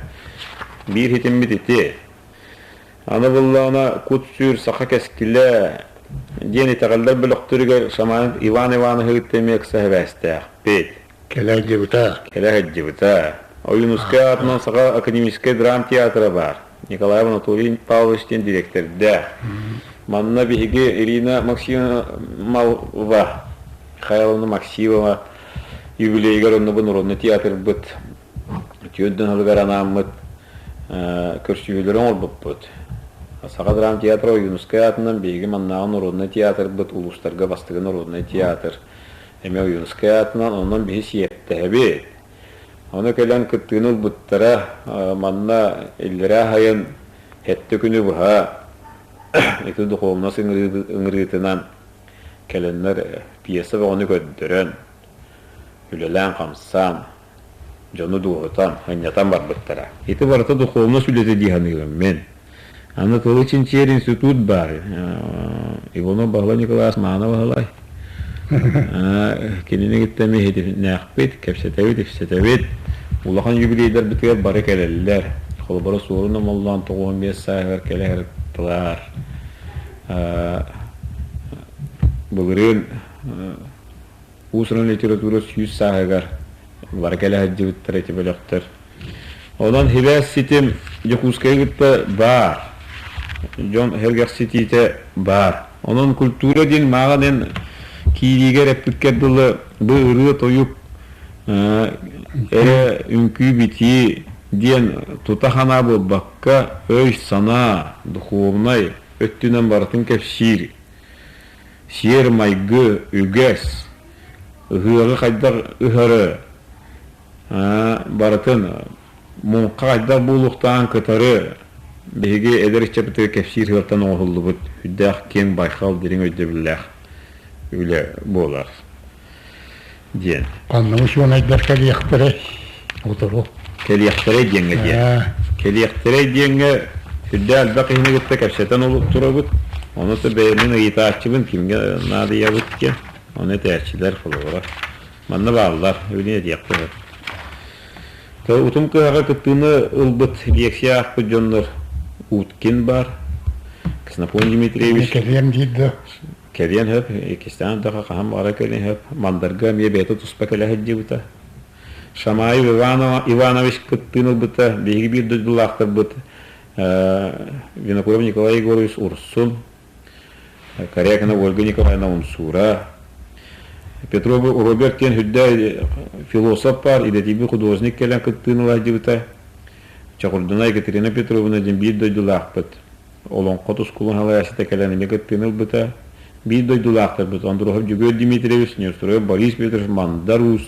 Биир ситиммит ити. Аны буллаҕына Кут-сүр, саха кэскилэ диэн итэҕэллэр бөлөхтөрүгэр Шаманов Иван Ивановиһы кытта эмиэ ыкса сибээстээхпит. Кэлэ сылдьыбыта. Кэлэ сылдьыбыта. Ойуунускай аатынан Саха академическай драм театра баар. Николай Анатолий Павлович диэн дириэктэрдээх. Манна биһиги Ирина Максимова, Михайловна Максимова юбилейыгар онно бу народный театрбыт түөрт сылыгар анааммыт көрсүһүүлэри оҥорбуппут. Саха драм театра Ойуунускай аатынан биһиги маннааҕы народнай театрбыт улуустарга бастакы народнай театр эмиэ Ойуунускай аатынан, онон биһи сиэптэһэбит. Ону кэлэн кыттыыны ылбыттара, манна иллэрээ сайын сэттэ күнү быһа ити духовнас ыҥырыытынан кэлэннэр пьеса бөҕөнү көрдөрөн, үлэлээн-хамсаан, дьону дуоһутан, ынньатан барбыттара. Ити барыта духовнас үлэтэ дии саныыбын мин. Аны тылы чинчийэр институт баар. Иванов Баһылай Николаевич Маана Баһылай. Кинини кытта эмиэ иһитиннээхпит, кэпсэтэбит, ипсэтэбит. Улахан юбилейдарбытыгар бары кэлэллэр. Холобура, Суорун Омоллоон 95 сааһыгар кэлэ сырыттылар. Былырыын Уус-уран литература 100 сааһыгар бары кэлэ сылдьыбыттар ити бөлөхтөр. Онон сибээс ситим Дьокуускайы кытта баар. Дьон сэргэхситиитэ баар. Онон культура диэн мааҕын эн киириигэр эппиккэр дылы бу ырыа-тойук эрэ үҥкүү-битии диэн тута санаа буолбакка, өй-санаа, духовнай өттүнэн барытын кэпсиир сиэр-майгы, үгэс, ыһыаҕы хайдах ыһары, барытын муҥха хайдах буолуохтааҕын кытары биһиги эдэр ыччаппытыгар кэпсиир сыалтан оҥоһуллубут үрдээх киэҥ байхал дириҥ өйдөбүллээх үлэ буолар диэн. Ханна учуонайдар кэлиэхтэрэй утуру? Кэлиэхтэрэй диэҥҥэ диэн. Кэлиэхтэрэй диэҥҥэ сүрдээх элбэх киһини кытта кэпсэтэн турабыт. Ону то бэйэмин ыйытааччыбын кимҥэ наадыйабыт диэн. Ону этээччилэр холобура. Манна бааллар, билин этиэхпин сөп. Утум кыһаҕа кыттыыны ылбыт лекция аахпыт дьоннор Уткин баар, Ксенофонт Дмитриевич. Кэлиэм диир да. Кэлиэн сөп, иккистээн да хаһан баҕара кэлиэн сөп. Мандарга эмиэ бэйэтэ туспа кэлэ сылдьыбыта. Шамаев Иванович кыттыыны ылбыта, биһиги биир дойдулаахтарбыт Винокуров Николай Егорович Урсун, Корякина Ольга Николаевна Умсуура, Петров Роберт диэн үрдэ философ баар, идэтийбит художник кэлэн кыттыыны ылаһдьыбыта. Чокурдуна Екатерина Петровна диэн биир дойдулаахпыт. Олоҥхо тускулун салайааччыта кэлэн эмиэ кыттыыны ылбыта. Биир дойдулаахтарбыт Андросов Дьөгүөр Дмитриевич, Неустроев Борис Петрович, Мандар Уус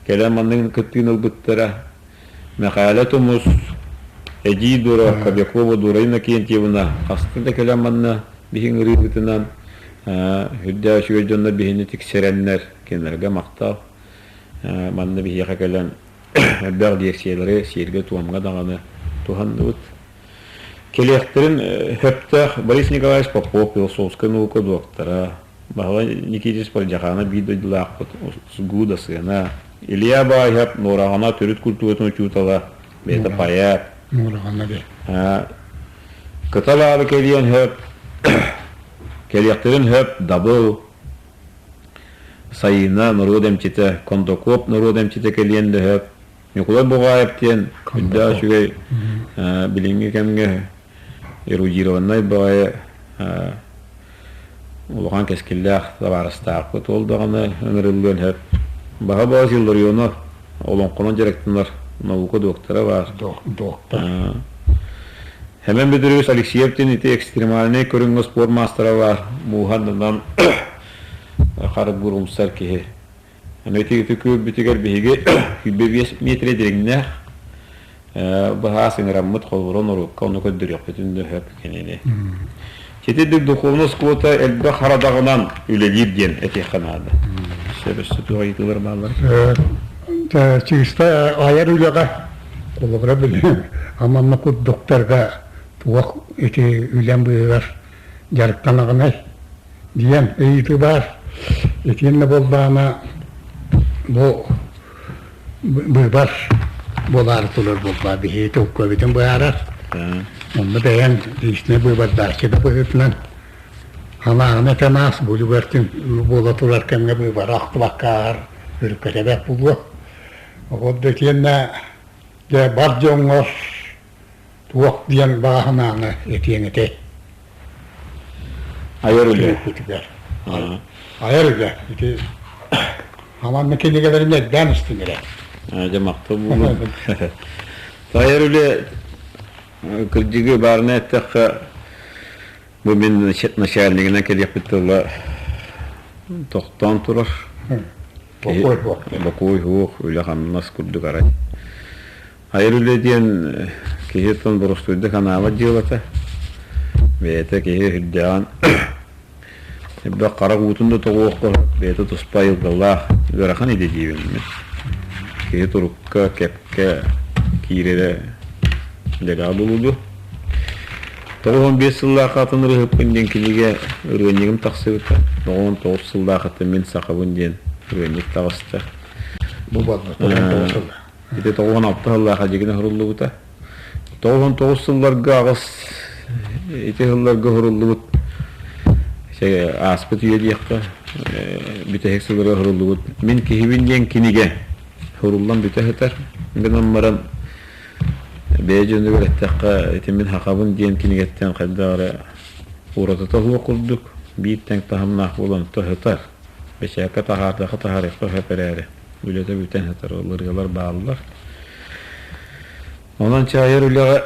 кэлэн маннык кыттыыны ылбыттара. Мэхээлэ Тумус, Эдьиий Дора, Кобякова Дора Иннокентьевна хаста да кэлэн манна биһи ыҥырыыбытынан үрдээх үчүгэй дьоннор биһини тиксэрэннэр кинилэргэ махтал. Манна биһиэхэ кэлэн элбэх лиэксийэлэри сиэргэ-туомҥа даҕаны туһанныбыт. Кэлиэхтэрин сөптөөх Борис Николаевич Попов, философскай наука доктора, Баһылай Никитич Пардьаханов биир дойдулаахпыт СГУ Дасыана, Илья Баайап Нуораҕана төрүт культуратын учуутала, бэйэтэ поэт. Нуораҕана бэй. Кытал аалы кэлиэн сөп, кэлиэхтэрин сөп Дабыл, Сайыына норуот эмчитэ, Кондаков норуот эмчитэ кэлиэн да сөп, Ньукулай Буҕаайап диэн үрдээх үчүгэй билиҥҥи кэмҥэ эрудированнай баҕайы улахан кэскиллээх табаарыстаахпыт. Ол даҕаны ыҥырыллыан сөп. Баһа Баҕас Илларионов. олоҥхонон дьарыктанар наука доктора баар. Доктор. Хэмэн Бөдүрүс Алексеев диэн ити экстремальнай көрүҥҥэ спорт маастара баар. Мууһанынан харыгыр умсар киһи. Аны ити ити күөлбүтүгэр биһиги 25 миэтэрэ дириҥнээх быһаас ыҥыраммыт холобура норуокка ону көрдөрүөхпүтүн да сөп кинини. Ситирдик духовнай оскуолата элбэх харадаҕынан үлэлиир диэн этиэххэ наада. Сөп өссө туох ыйытыылар бааллар? Чыыста айар үлэҕэ холобура били аманна курдуктарга туох ити үлэм быыһыгар дьарыктанаҕынай диэн ыйытыы баар. Итиэннэ буоллаҕына бу быыбар буолаары турар буоллаҕа биһиги толкуйбутун быһаарар. Онно бэйэҥ личнэй быыбардааччы да быһыытынан санааҕын этэн аас бу үлүгэртин буола турар кэмҥэ быыбары ахтыбакка ааһар өрүккэтэбэт буолуо. Ол да итиэннэ дьэ бар дьоҥҥор туох диэн баҕа санааны этиэҥ этэй? Айар үлэ. Айар үлэ. Ити Аманна кинигэлэрин элбээн истин эрэ. Дьэ махтал буолуо. Айар үлэ кырдьыгы баарына эттэххэ бу мин начальнигынан кэлиэхпит тыла тохтоон турар. Бокуой суох. Бокуой суох, үлэ-хамнас курдук арай. Айар үлэ диэн киһи оттон боростуойдук анаабат дьыалата. Бэйэтэ киһи сүрдээҕин элбэх харах уутун да тоҕуохха, бэйэтэ туспа айылҕалаах ыарахан идэ диибин мин. Киһи турукка, кэпкэ киирэрэ дэлэҕэ буолуо дуо? 95 сыллаах атын ырыаһыппын диэн кинигэ ырыанньыгым тахсыбыта. 99 сыллаахыттан мин сахабын диэн ырыанньык таҕыста. Бу буолла, 99 сыллаах. Ити 96 сыллаах дьигинэ суруллубута. 99 сылларга аҕыс ити сылларга суруллубут ааспыт үйэ диэххэ бүтэһик сылларга суруллубут «Мин киһибин» диэн кинигэ суруллан бүтэ сытар. Гынан баран бэйэ дьонугар эттэххэ ити мин хахабын диэн кинигэттэн хайдах эрэ уратыта суох курдук биир тэҥ таһымнаах буолан сытар. Бэчээккэ таһаардахха таһаарыахха сөп эрээри үлэтэ бүтэн сытар ол ырыалар бааллар. Онон чаайар үлэҕэ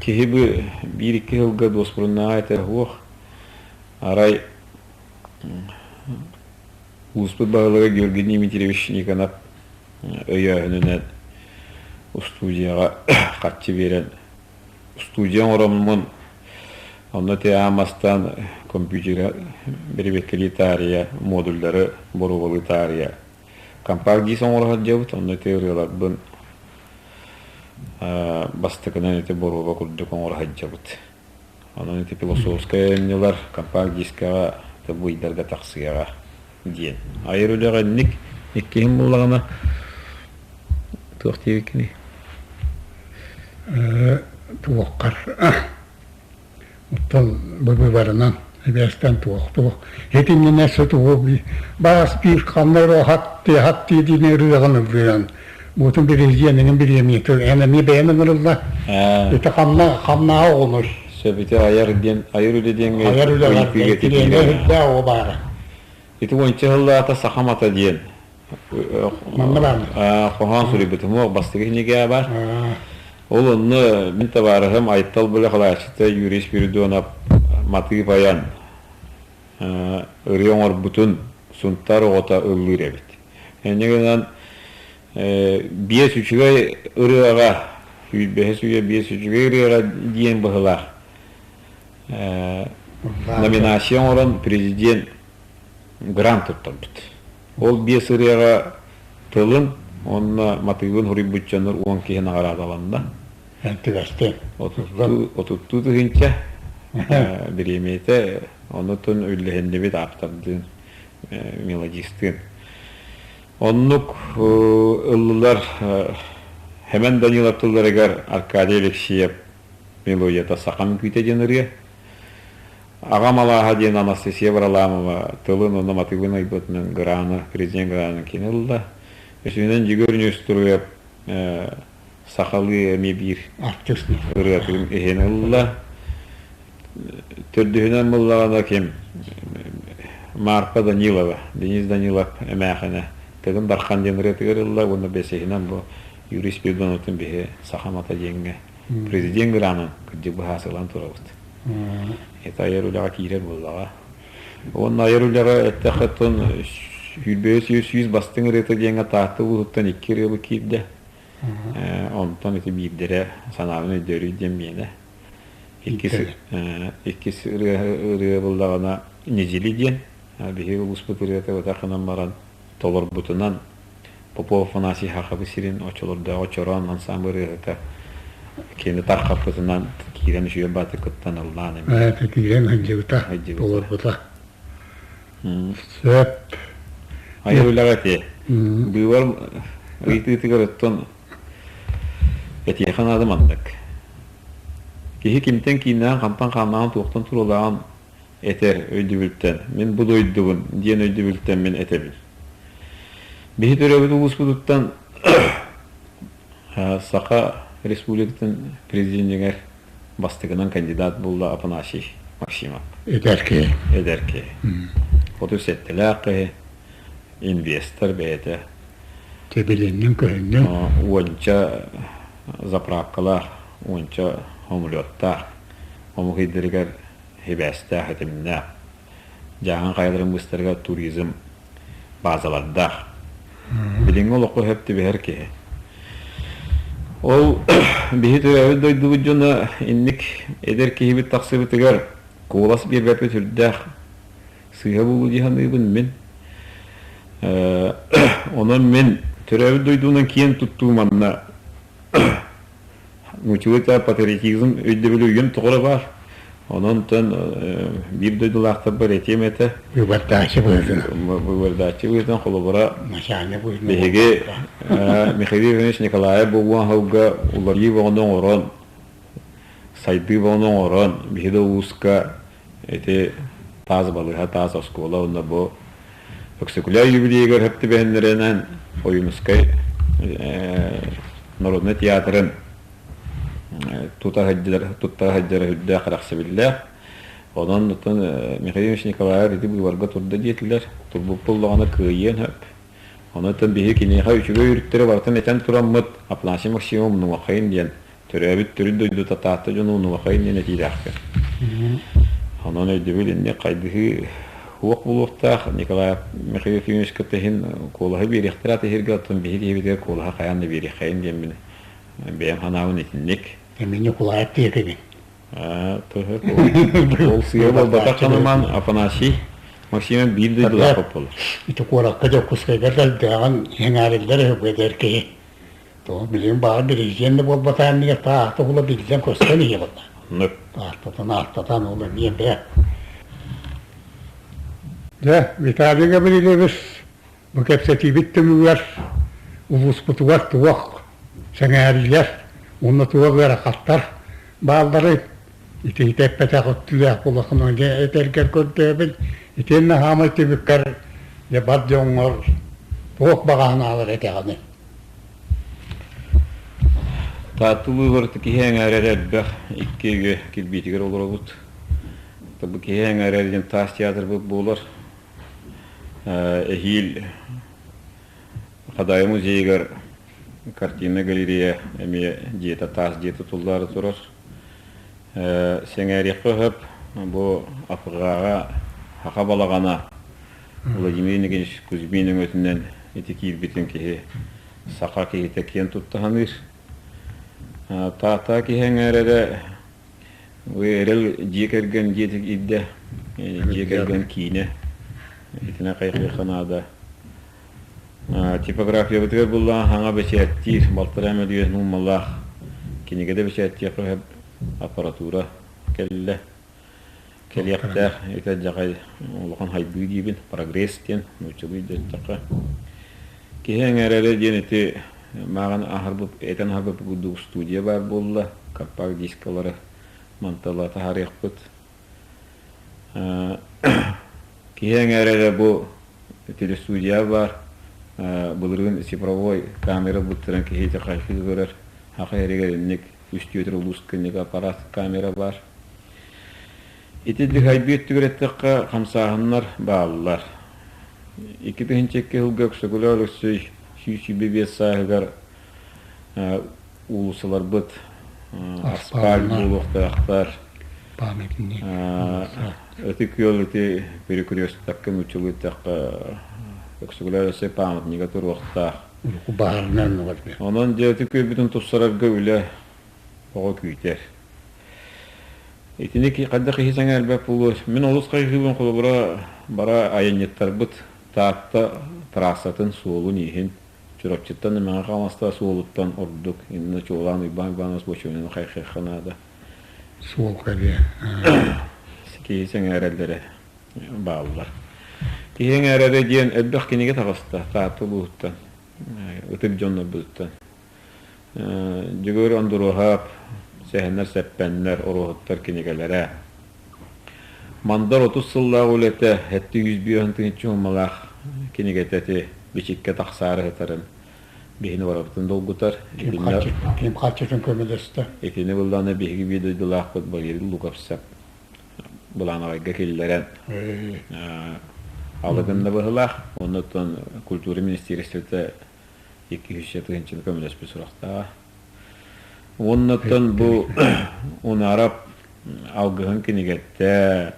киһи бу биир-икки сылга дуоспуруннааҕа этэ суох. Арай улууспут баһылыга Георгий Дмитриевич Никонов өйөөһүнүнэн устуудьуйаҕа харчы биэрэн устуудьуйа оҥороммун онно тиэһэ мастаан компьютеры бэрэбиэркэлии таарыйа, модульдары боруобалыы таарыйа компакт-диск оҥоро сылдьабыт. Онно ити ырыаларбын бастакынан ити боруоба курдук оҥоро сылдьабыт. Онон ити философскай айымньылар компакт-дискаҕа бу ыйдарга тахсыаҕа диэн. Айар үлэҕэ инник иккиһин буллаҕына туох диэбиккиний? Туоххар оттон быбыбарынан эбээстэн туох туох итиннинэ сутугу баас биир ханна эрэ хат хат диэни ырыаҕын ыллыан буутун бириһиэнигин бириэмийэтин эн эмиэ бэйэн ыҥырылла ити ханна ханнааҕы оҕонуй сөп ити айар диэн айар үлэ диэҥҥэ айар үлэҕэр кириэнэ үрдээх оҕо баара ити уонча сыллаата сахам ата диэн Манна баар. Хоһоон суруйбутум уох бастакы кинигэ бар. Ол онно мин табаарыһым Айтал бөлөх алааччыта Юрий Спиридонов матыып айан ырыа оҥорбутун Сунтаар оҕото ыллыыр эбит. Инньэ гынан биэс үчүгэй ырыаҕа сүүрбэһис үйэ биэс үчүгэй ырыаҕа диэн быһылаах номинация оҥорон президент грант туттарбыт. Ол биэс ырыаҕа тылын уонна матыыбын суруйбут дьоннор уон киһи наҕараадаланна. Түбэстин. Отуттуу тыһыынча бириэмийэтэ онутун үллэһиннибит ааптардыын, мелодистыын. Оннук ыллылар Хэмэн Данилов тылларыгар Аркадий Алексеев мелодията «Сахам күүтэ» диэн ырыа. Аҕам алааһа диэн Анастасия Варламова тылын уонна матыыбын айбытынан граны, президент гранын кини ылла. Үсүһүнэн Дьөгүөр Ньустуруйап сахалыы эмиэ биир ырыатын иһин ылла. Төрдүһүнэн буллаҕына ким? Марфа Данилова, Денис Данилов эмээхинэ. Тыгын Дархан диэн ырыатыгар ылла уонна бэсиһинэн бу Юрий Спиридоновтын биһи Саха мата диэҥҥэ президент гранын кырдьык быһаасылаан турабыт. Это айар үлэҕэ киирэр буоллаҕа. Уонна айар үлэҕэ эттэххэ тон 105 бастыҥ ырыата диэҥҥэ Таатта улууһуттан икки ырыабыт киирдэ. Онтон ити биирдэрэ санаабын өйдөөрүй диэн миэнэ. Иккис, иккис ырыа, ырыа буллаҕына Ньидьили диэн биһиги улууспут ырыата ытахынан баран толорбутунан Попов Афанасий Хахабы сирин оччолордооҕу Чороон ансаамбыл ырыаһыта кини тархаппытынан киирэн үчүгэй баатыр кыттан ыллаан эмиэ. Киирэн сылдьыбыта, толорбута. Сөп. Айар үлэҕэ ити. Быыбар ыйытыытыгар оттон этиэхэ наада маннык. Киһи кимтэн кииннээн, хантан хааннааҕын, туохтан туруулааҕын этэр өйдөбүлтэн, мин бу дойдубун диэн өйдөбүлтэн мин этэбин. Биһи төрөөбүт улууспутуттан Саха Республикатын президенигэр бастакынан кандидат буолла Афанасий Максимов. Эдэр киһи. Эдэр киһи. 37-лээх киһи, инвестор бэйэтэ. Тэбилиннин көһүннүн. Уонча заправкалаах, уонча самолеттаах, омук ыйдарыгар сибээстээх, этимнээх. Дьааҥы хайаларын быстарыгар туризм базалардаах. Билиҥҥи олоххо сөп түбэһэр киһи. Ол биһи төрөөбүт дойдубут дьоно инник эдэр киһибит тахсыбытыгар куолас биэрбэппит үрдээх сыыһа буолуу дии саныыбын мин. Онон мин төрөөбүт дойдубунан киэн туттуу манна Нууччалыы патриотизм өйдөбүлэ үйэм тоҕо баар. Онон биир дойдулаахтарбар этиэм этэ. Выбордааччы быһыытынан. Выбордааччы быһыытынан холобура биһиги Михаил Иванович Николаев буолуон сылга уларыйыы бөҕөнү оҥорон, сайдыы бөҕөнү оҥорон, биһи да улууска ити таас балыыһа, таас оскуола уонна бу Өксөкүлээх юбилейыгар сөп түбэһиннэринэн Ойуунускай народнай театрын тута сылдьар, тутта сылдьара үрдээх кэрэхсэбиллээх. Онон оттон Михаил Иванович Николаев ити быыбарга турда диэтилэр. Турбут буоллаҕына кыайыан сөп. Онон биһиги киниэхэ үчүгэй өрүттэри барытын этэн тураммыт Афанасий Максимов Нуҥахайын диэн төрөөбүт төрүт дойдута Таатта дьоно Нуҥахайын диэн этиилээхпин. Онон өйдөбүл инник хайдыһыы уох булуохтаах Николай Михаил Ефимович кытта иһин куолаһы биэриэхтэрэ атыһырга оттон биһиги киһибитигэр куолаһы хайаан да биэриэххэйин диэммин бэйэм санаабын итинник. Эмиэ Ньукулаев диэкибин. Ол сыа буолбатах ханыман Афанасий Максимов биир дойдулаах буолар. Ити куоракка Дьокуускайга дэлбэҕин эҥээриллэр үһү эдэр киһи. Тоҕо билигин баҕар президент да буолбатаан иннигэр таахта була биллэн көстөн иһиэ буолла. Таахтатан аахтатан ол эмиэ бээ. Дьэ, Виталий Гаврильевич, бу кэпсэтиибит түмүгэр улууспутугар туох сэҥээриилэр уонна туох ыарахаттар баалларый? Итиитэ эппэтэх өттүлээх буоллаххына дьэ этэргэр көрдөөбүн. Итиэннэ хаамай түмүккэр дьэ бар дьоҥҥор туох баҕа санаалар этэҕиний? Таатта улууһугар киһи эҥээрэ элбэх, икки үйэ кирбиитигэр олоробут. Бу киһи эҥээрэ диэн таас театрбыт буолар. Эһиил Хадаайы музейыгар картина галерея эмиэ дьиэтэ таас дьиэ тутуллаары турар. Сэҥээриэххэ сөп, бу АПГ-ҕа саха балаҕана Владимир Иннокентьевич Кузьмин өҥөтүнэн ити киирбитин киһи саха киһитэ киэн тутта саныыр. Таатаа киһи эҥээрэрэ эрэл дьиэ кэргэн дьиэтик ирдэ, дьиэ кэргэн киинэ итинэ хайҕыахха наада. Типографиябытыгар буллаҕа хаҥа бэчээттиир балтараа мөлүйүөн уумалаах кинигэ да бэчээттиэххэ сөп аппаратура кэллэ. Кэлиэхтээх ити дьаҕай улахан хайдыы диибин, прогресс диэн нууччалыы диэтэххэ. Киһи эҥээрэрэ диэн ити мааҕын аһарбыт, этэн аһарбыт курдук студия баар буолла, компакт-дискалары мантала таһаарыахпыт. Киһи эҥээрэрэ бу телестудия баар, былырыын цифровой камера ылбыттарын киһи ити хайхыы көрөр, саха эригэр инник үс түөтэр улуус кынньык аппарат камера баар. Ити дыхайбы өттүгэр эттэххэ хамсааһыннар бааллар. 2002 сылга Өксөкүлээх Өлөксөй 125 сааһыгар уулуссаларбыт аспааль буолуохтаахтар. Памятник. Ытык Күөл ити перекрестокка нууччалыы эттэххэ Өксөкүлээх Өлөксөй памятнига туруохтаах. Урукку баһаарынан Онон дьэ ытык күөлбүтүн тупсарарга үлэ оҕо күүтэр. Итини хайдах киһи сэҥээрбэт буолуой? Мин олус хайҕыыбын холобура бара айанньыттарбыт Таатта трассатын суолун-ииһин Чурапчыттан Мэҥэ Хаҥаласта суолуттан ордук иннинэ чуолаан Уйбаан Иванович Бочонины хайҕыахха наада. Суол кэлиэ. Киһи сэҥээрэллэрэ бааллар. Киһи сэҥээрэрэ диэн элбэх кинигэ таҕыста Таатта улууһуттан, ытык дьоннорбутуттан. Дьөгүөр Ондуруоһап, Сэһэннэр-сэппэннэр, Оруоһуттар кинигэлэрэ. Мандар 30 сыллаах үлэтэ, 705 тыһыынча суумалаах кинигэтэ ити бичиккэ тахсаары сытарын биһини барыбытын долгутар. Ким ким харчытын көмөлөстө? Итини былаана биһиги биир дойдулаахпыт Валерий Луковцев былаанаҕайга киллэрэн алы гынна быһылаах. Оннуттан культура министиэристибэтэ 200 тыһыынчаны көмөлөспүт сурахтааҕа. Уоннаттан бу Унаарап алгыһын кинигэттэ,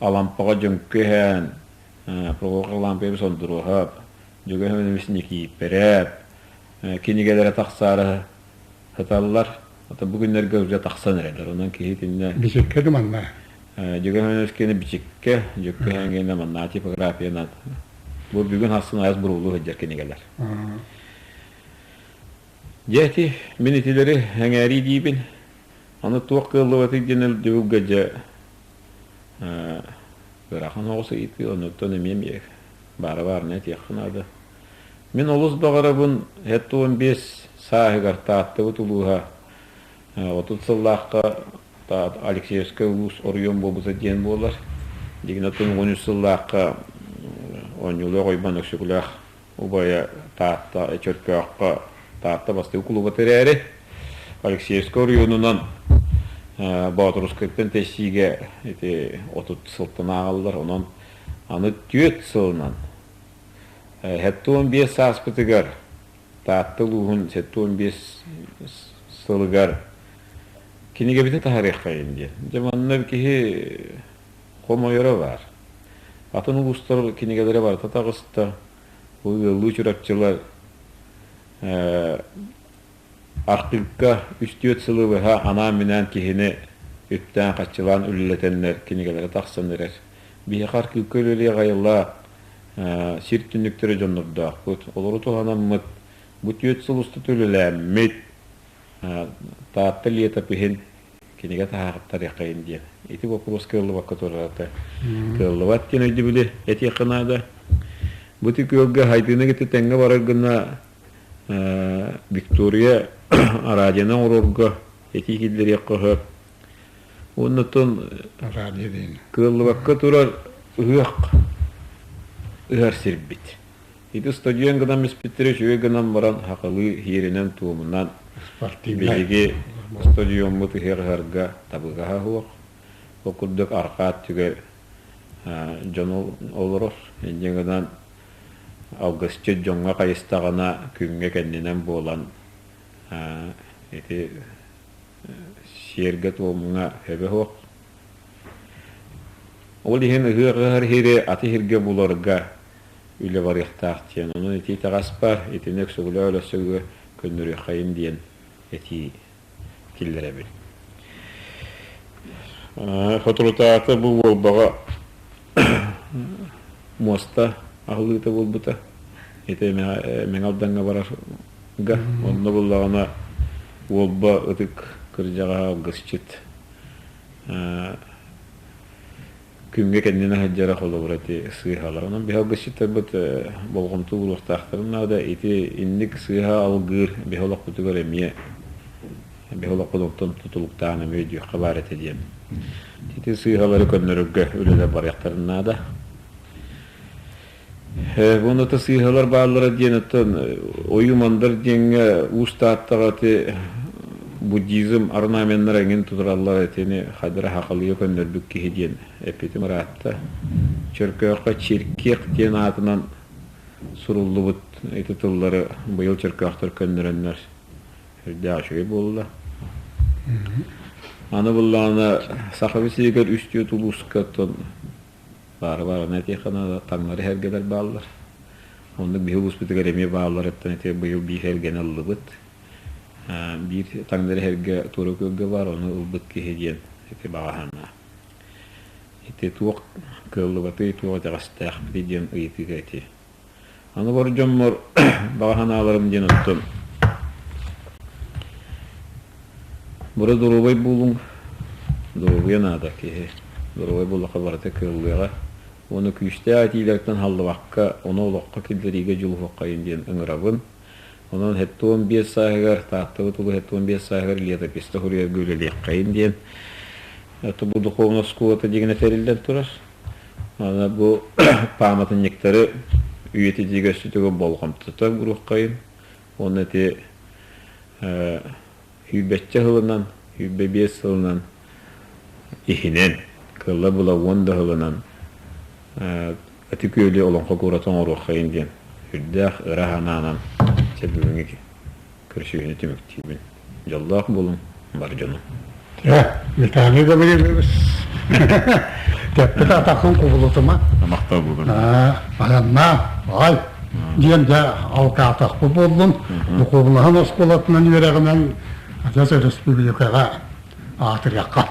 Алампаҕа дьөҥкүһэн, Прокопий Харлампьевич Сондуруоһап, Дьөгүөр Семенович Никииппэрэп кинигэлэрэ тахсаары сыталлар. Ата бу күннэргэ уже тахсан эрэллэр. Онон киһи итиннэ Бичиккэ да манна. Дьөгүөр Семенович киэнэ Бичиккэ, Дьөккүһэн киэнэ манна типографиянан. Бу бүгүн хассын айас бурулуу сылдьар кинигэлэр. Дьэ ити мин итилэри эҥээрии диибин. Аны туох кыаллыбатый диэн өйдөбүлгэ дьэ ыарахан оҕус ыйытыы, оннуттан эмиэ баара баарына этиэххэ наада. Мин олус баҕарабын 75 сааһыгар Тааттабыт улууһа 30 сыллаахха Алексеевскай улуус оройуон буолбута диэн буолар. Дигин оттон 13 сыллаахха Оонньуулаах Ойбон Өксөкүлээх убайа Таатта Чөркөөххө Таатта бастакы кулубата эрээри Алексеевскай оройуонунан Боотурускайтан тэйсиигэ ити 30 сылтан ааҕаллар. Онон аны түөрт сылынан 75 сааспытыгар Таатта улууһун 75 сылыгар кинигэбитин таһаарыаххайын диэн. Дьэ манна киһи хомойоро баар. Атын улуустар кинигэлэрэ барыта таҕыста. Бу ыаллыы чурапчылар архыыпка үс-түөрт сылы быһа анаан-минээн киһини үптээн-харчылаан үлэлэтэннэр кинигэлэрэ тахсан эрэр. Биһиэхэ архыыпка үлэлиэх айыллаах сир түннүктэрэ дьоннордоохпут. Олору туһанаммыт бу түөрт сыл устата үлэлээммит Таатта летопиһин кинигэ таһааттарыаххайын диэн. Ити боппуруос кыаллыбакка турарата. Кыаллыбат диэн өйдөбүлү этиэххэ наада. Бу күөлгэ хайдыыны кытта тэҥҥэ барар гына Виктория радионы оҥорорго этии киллэриэххэ сөп. Уонна оттон кыаллыбакка турар ыһыах ыһар сирбит. Ити стадион гынан испиттэрэ үчүгэй гынан баран хахалыы иһиэринэн-туомунан биһиги стадиоммут ыһыах ыһарга табыгаһа суох. Ол курдук арҕаа өттүгэр дьон олорор. Инньэ гынан алгысчыт дьоҥҥо хайыстаҕына күҥҥэ кэннинэн буолан ити сиэргэ-туомҥа сөбө суох. Ол иһин ыһыах ыһар иһири аты иһиргэ буларга үлэ барыахтаах диэн. Онон ити итэҕэс баар, итини өксөкүлээх өлөсөгү көннөрүөххэйин диэн этии киллэрэбин. Соторутааҕыта бу Уолбаҕа муоста аһыллыыта буолбута. Ити Мэҥэ Алдаҥҥа барарга. Онно буллаҕына Уолба ытык кырдьаҕаһа алгысчыт күҥҥэ кэннинэ сылдьара холобура ити сыыһалар. Онон биһи алгысчыттарбыт болҕомто ууруохтаахтарын наада. Ити инник сыыһа алгыыр биһи олохпутугар эмиэ биһи олохпут онтон тутулуктаан эмиэ өйдүөххэ баар этэ диэн. Ити сыыһалары көннөрөргө үлэлэр барыахтарын наада. Уонна сыыһалар бааллара диэн оттон ойуу-мандар диэҥҥэ Уус Тааттаҕа ити буддизм орнаменнара эҥин тутураллар итини хадара хахалыйа көннөрбүт киһи диэн эппитим ыраатта. Чөркөөххө Чиркиэх диэн аатынан суруллубут ити тыллары быйыл чөркөөхтөр көннөрөннөр сүрдээх үчүгэй буолла. Аны буллаҕына Сахабыт сиригэр үс-түөрт улууска оттон баары баарына этиэххэ наада, таҥнары иһэргэлэр бааллар. Оннук биһи улууспутугар эмиэ баалларыттан ити быйыл биир эргэни ыллыбыт. Биир таҥнары иһэргэ туора күөлгэ баар, ону ылбыт киһи диэн ити баҕа санаа. Ити туох кыаллыбатый, туох итэҕэстээхпитий диэн ыйытыыга ити. Аны бар дьоммор баҕа санааларым диэн оттон бары доруобай буолуҥ, доруобуйа наада киһи. Доруобай буоллахха барыта кыаллыаҕа. Уонна күүстээх этиилэртэн халлыбакка, ону олоххо киллэриигэ дьулуһуоххайын диэн ыҥырабын. Онон 75 сааһыгар, Тааттабыт улуу 75 сааһыгар летописта суруйарга үлэлиэххэйин диэн бу духовнай оскуолата дьиҥинэ тэриллэн турар. Аны бу пааматынньыктары үйэтитиигэ өссө төгүл болҕомтото уруоххайын уонна ити сүүрбэччэ сылынан, 25 сылынан иһинэн, кыалла була уон да сылынан Ытык Күөлү олоҥхо куората оҥоруоххайын диэн сүрдээх ыра санаанан чэ бүгүҥҥү көрсүһүүнү түмүктүүбүн. Дьоллоох буолуҥ, бар дьонум. Э, Виталий Гаврильевич, тэппит атаххын кубулутума. Махтал буолун. Айаннаа, ай, диэн дьэ алкаатахпы буоллун, духуобунаһын оскуолатынан үөрэҕинэн адьас республикаҕа аатырыахха.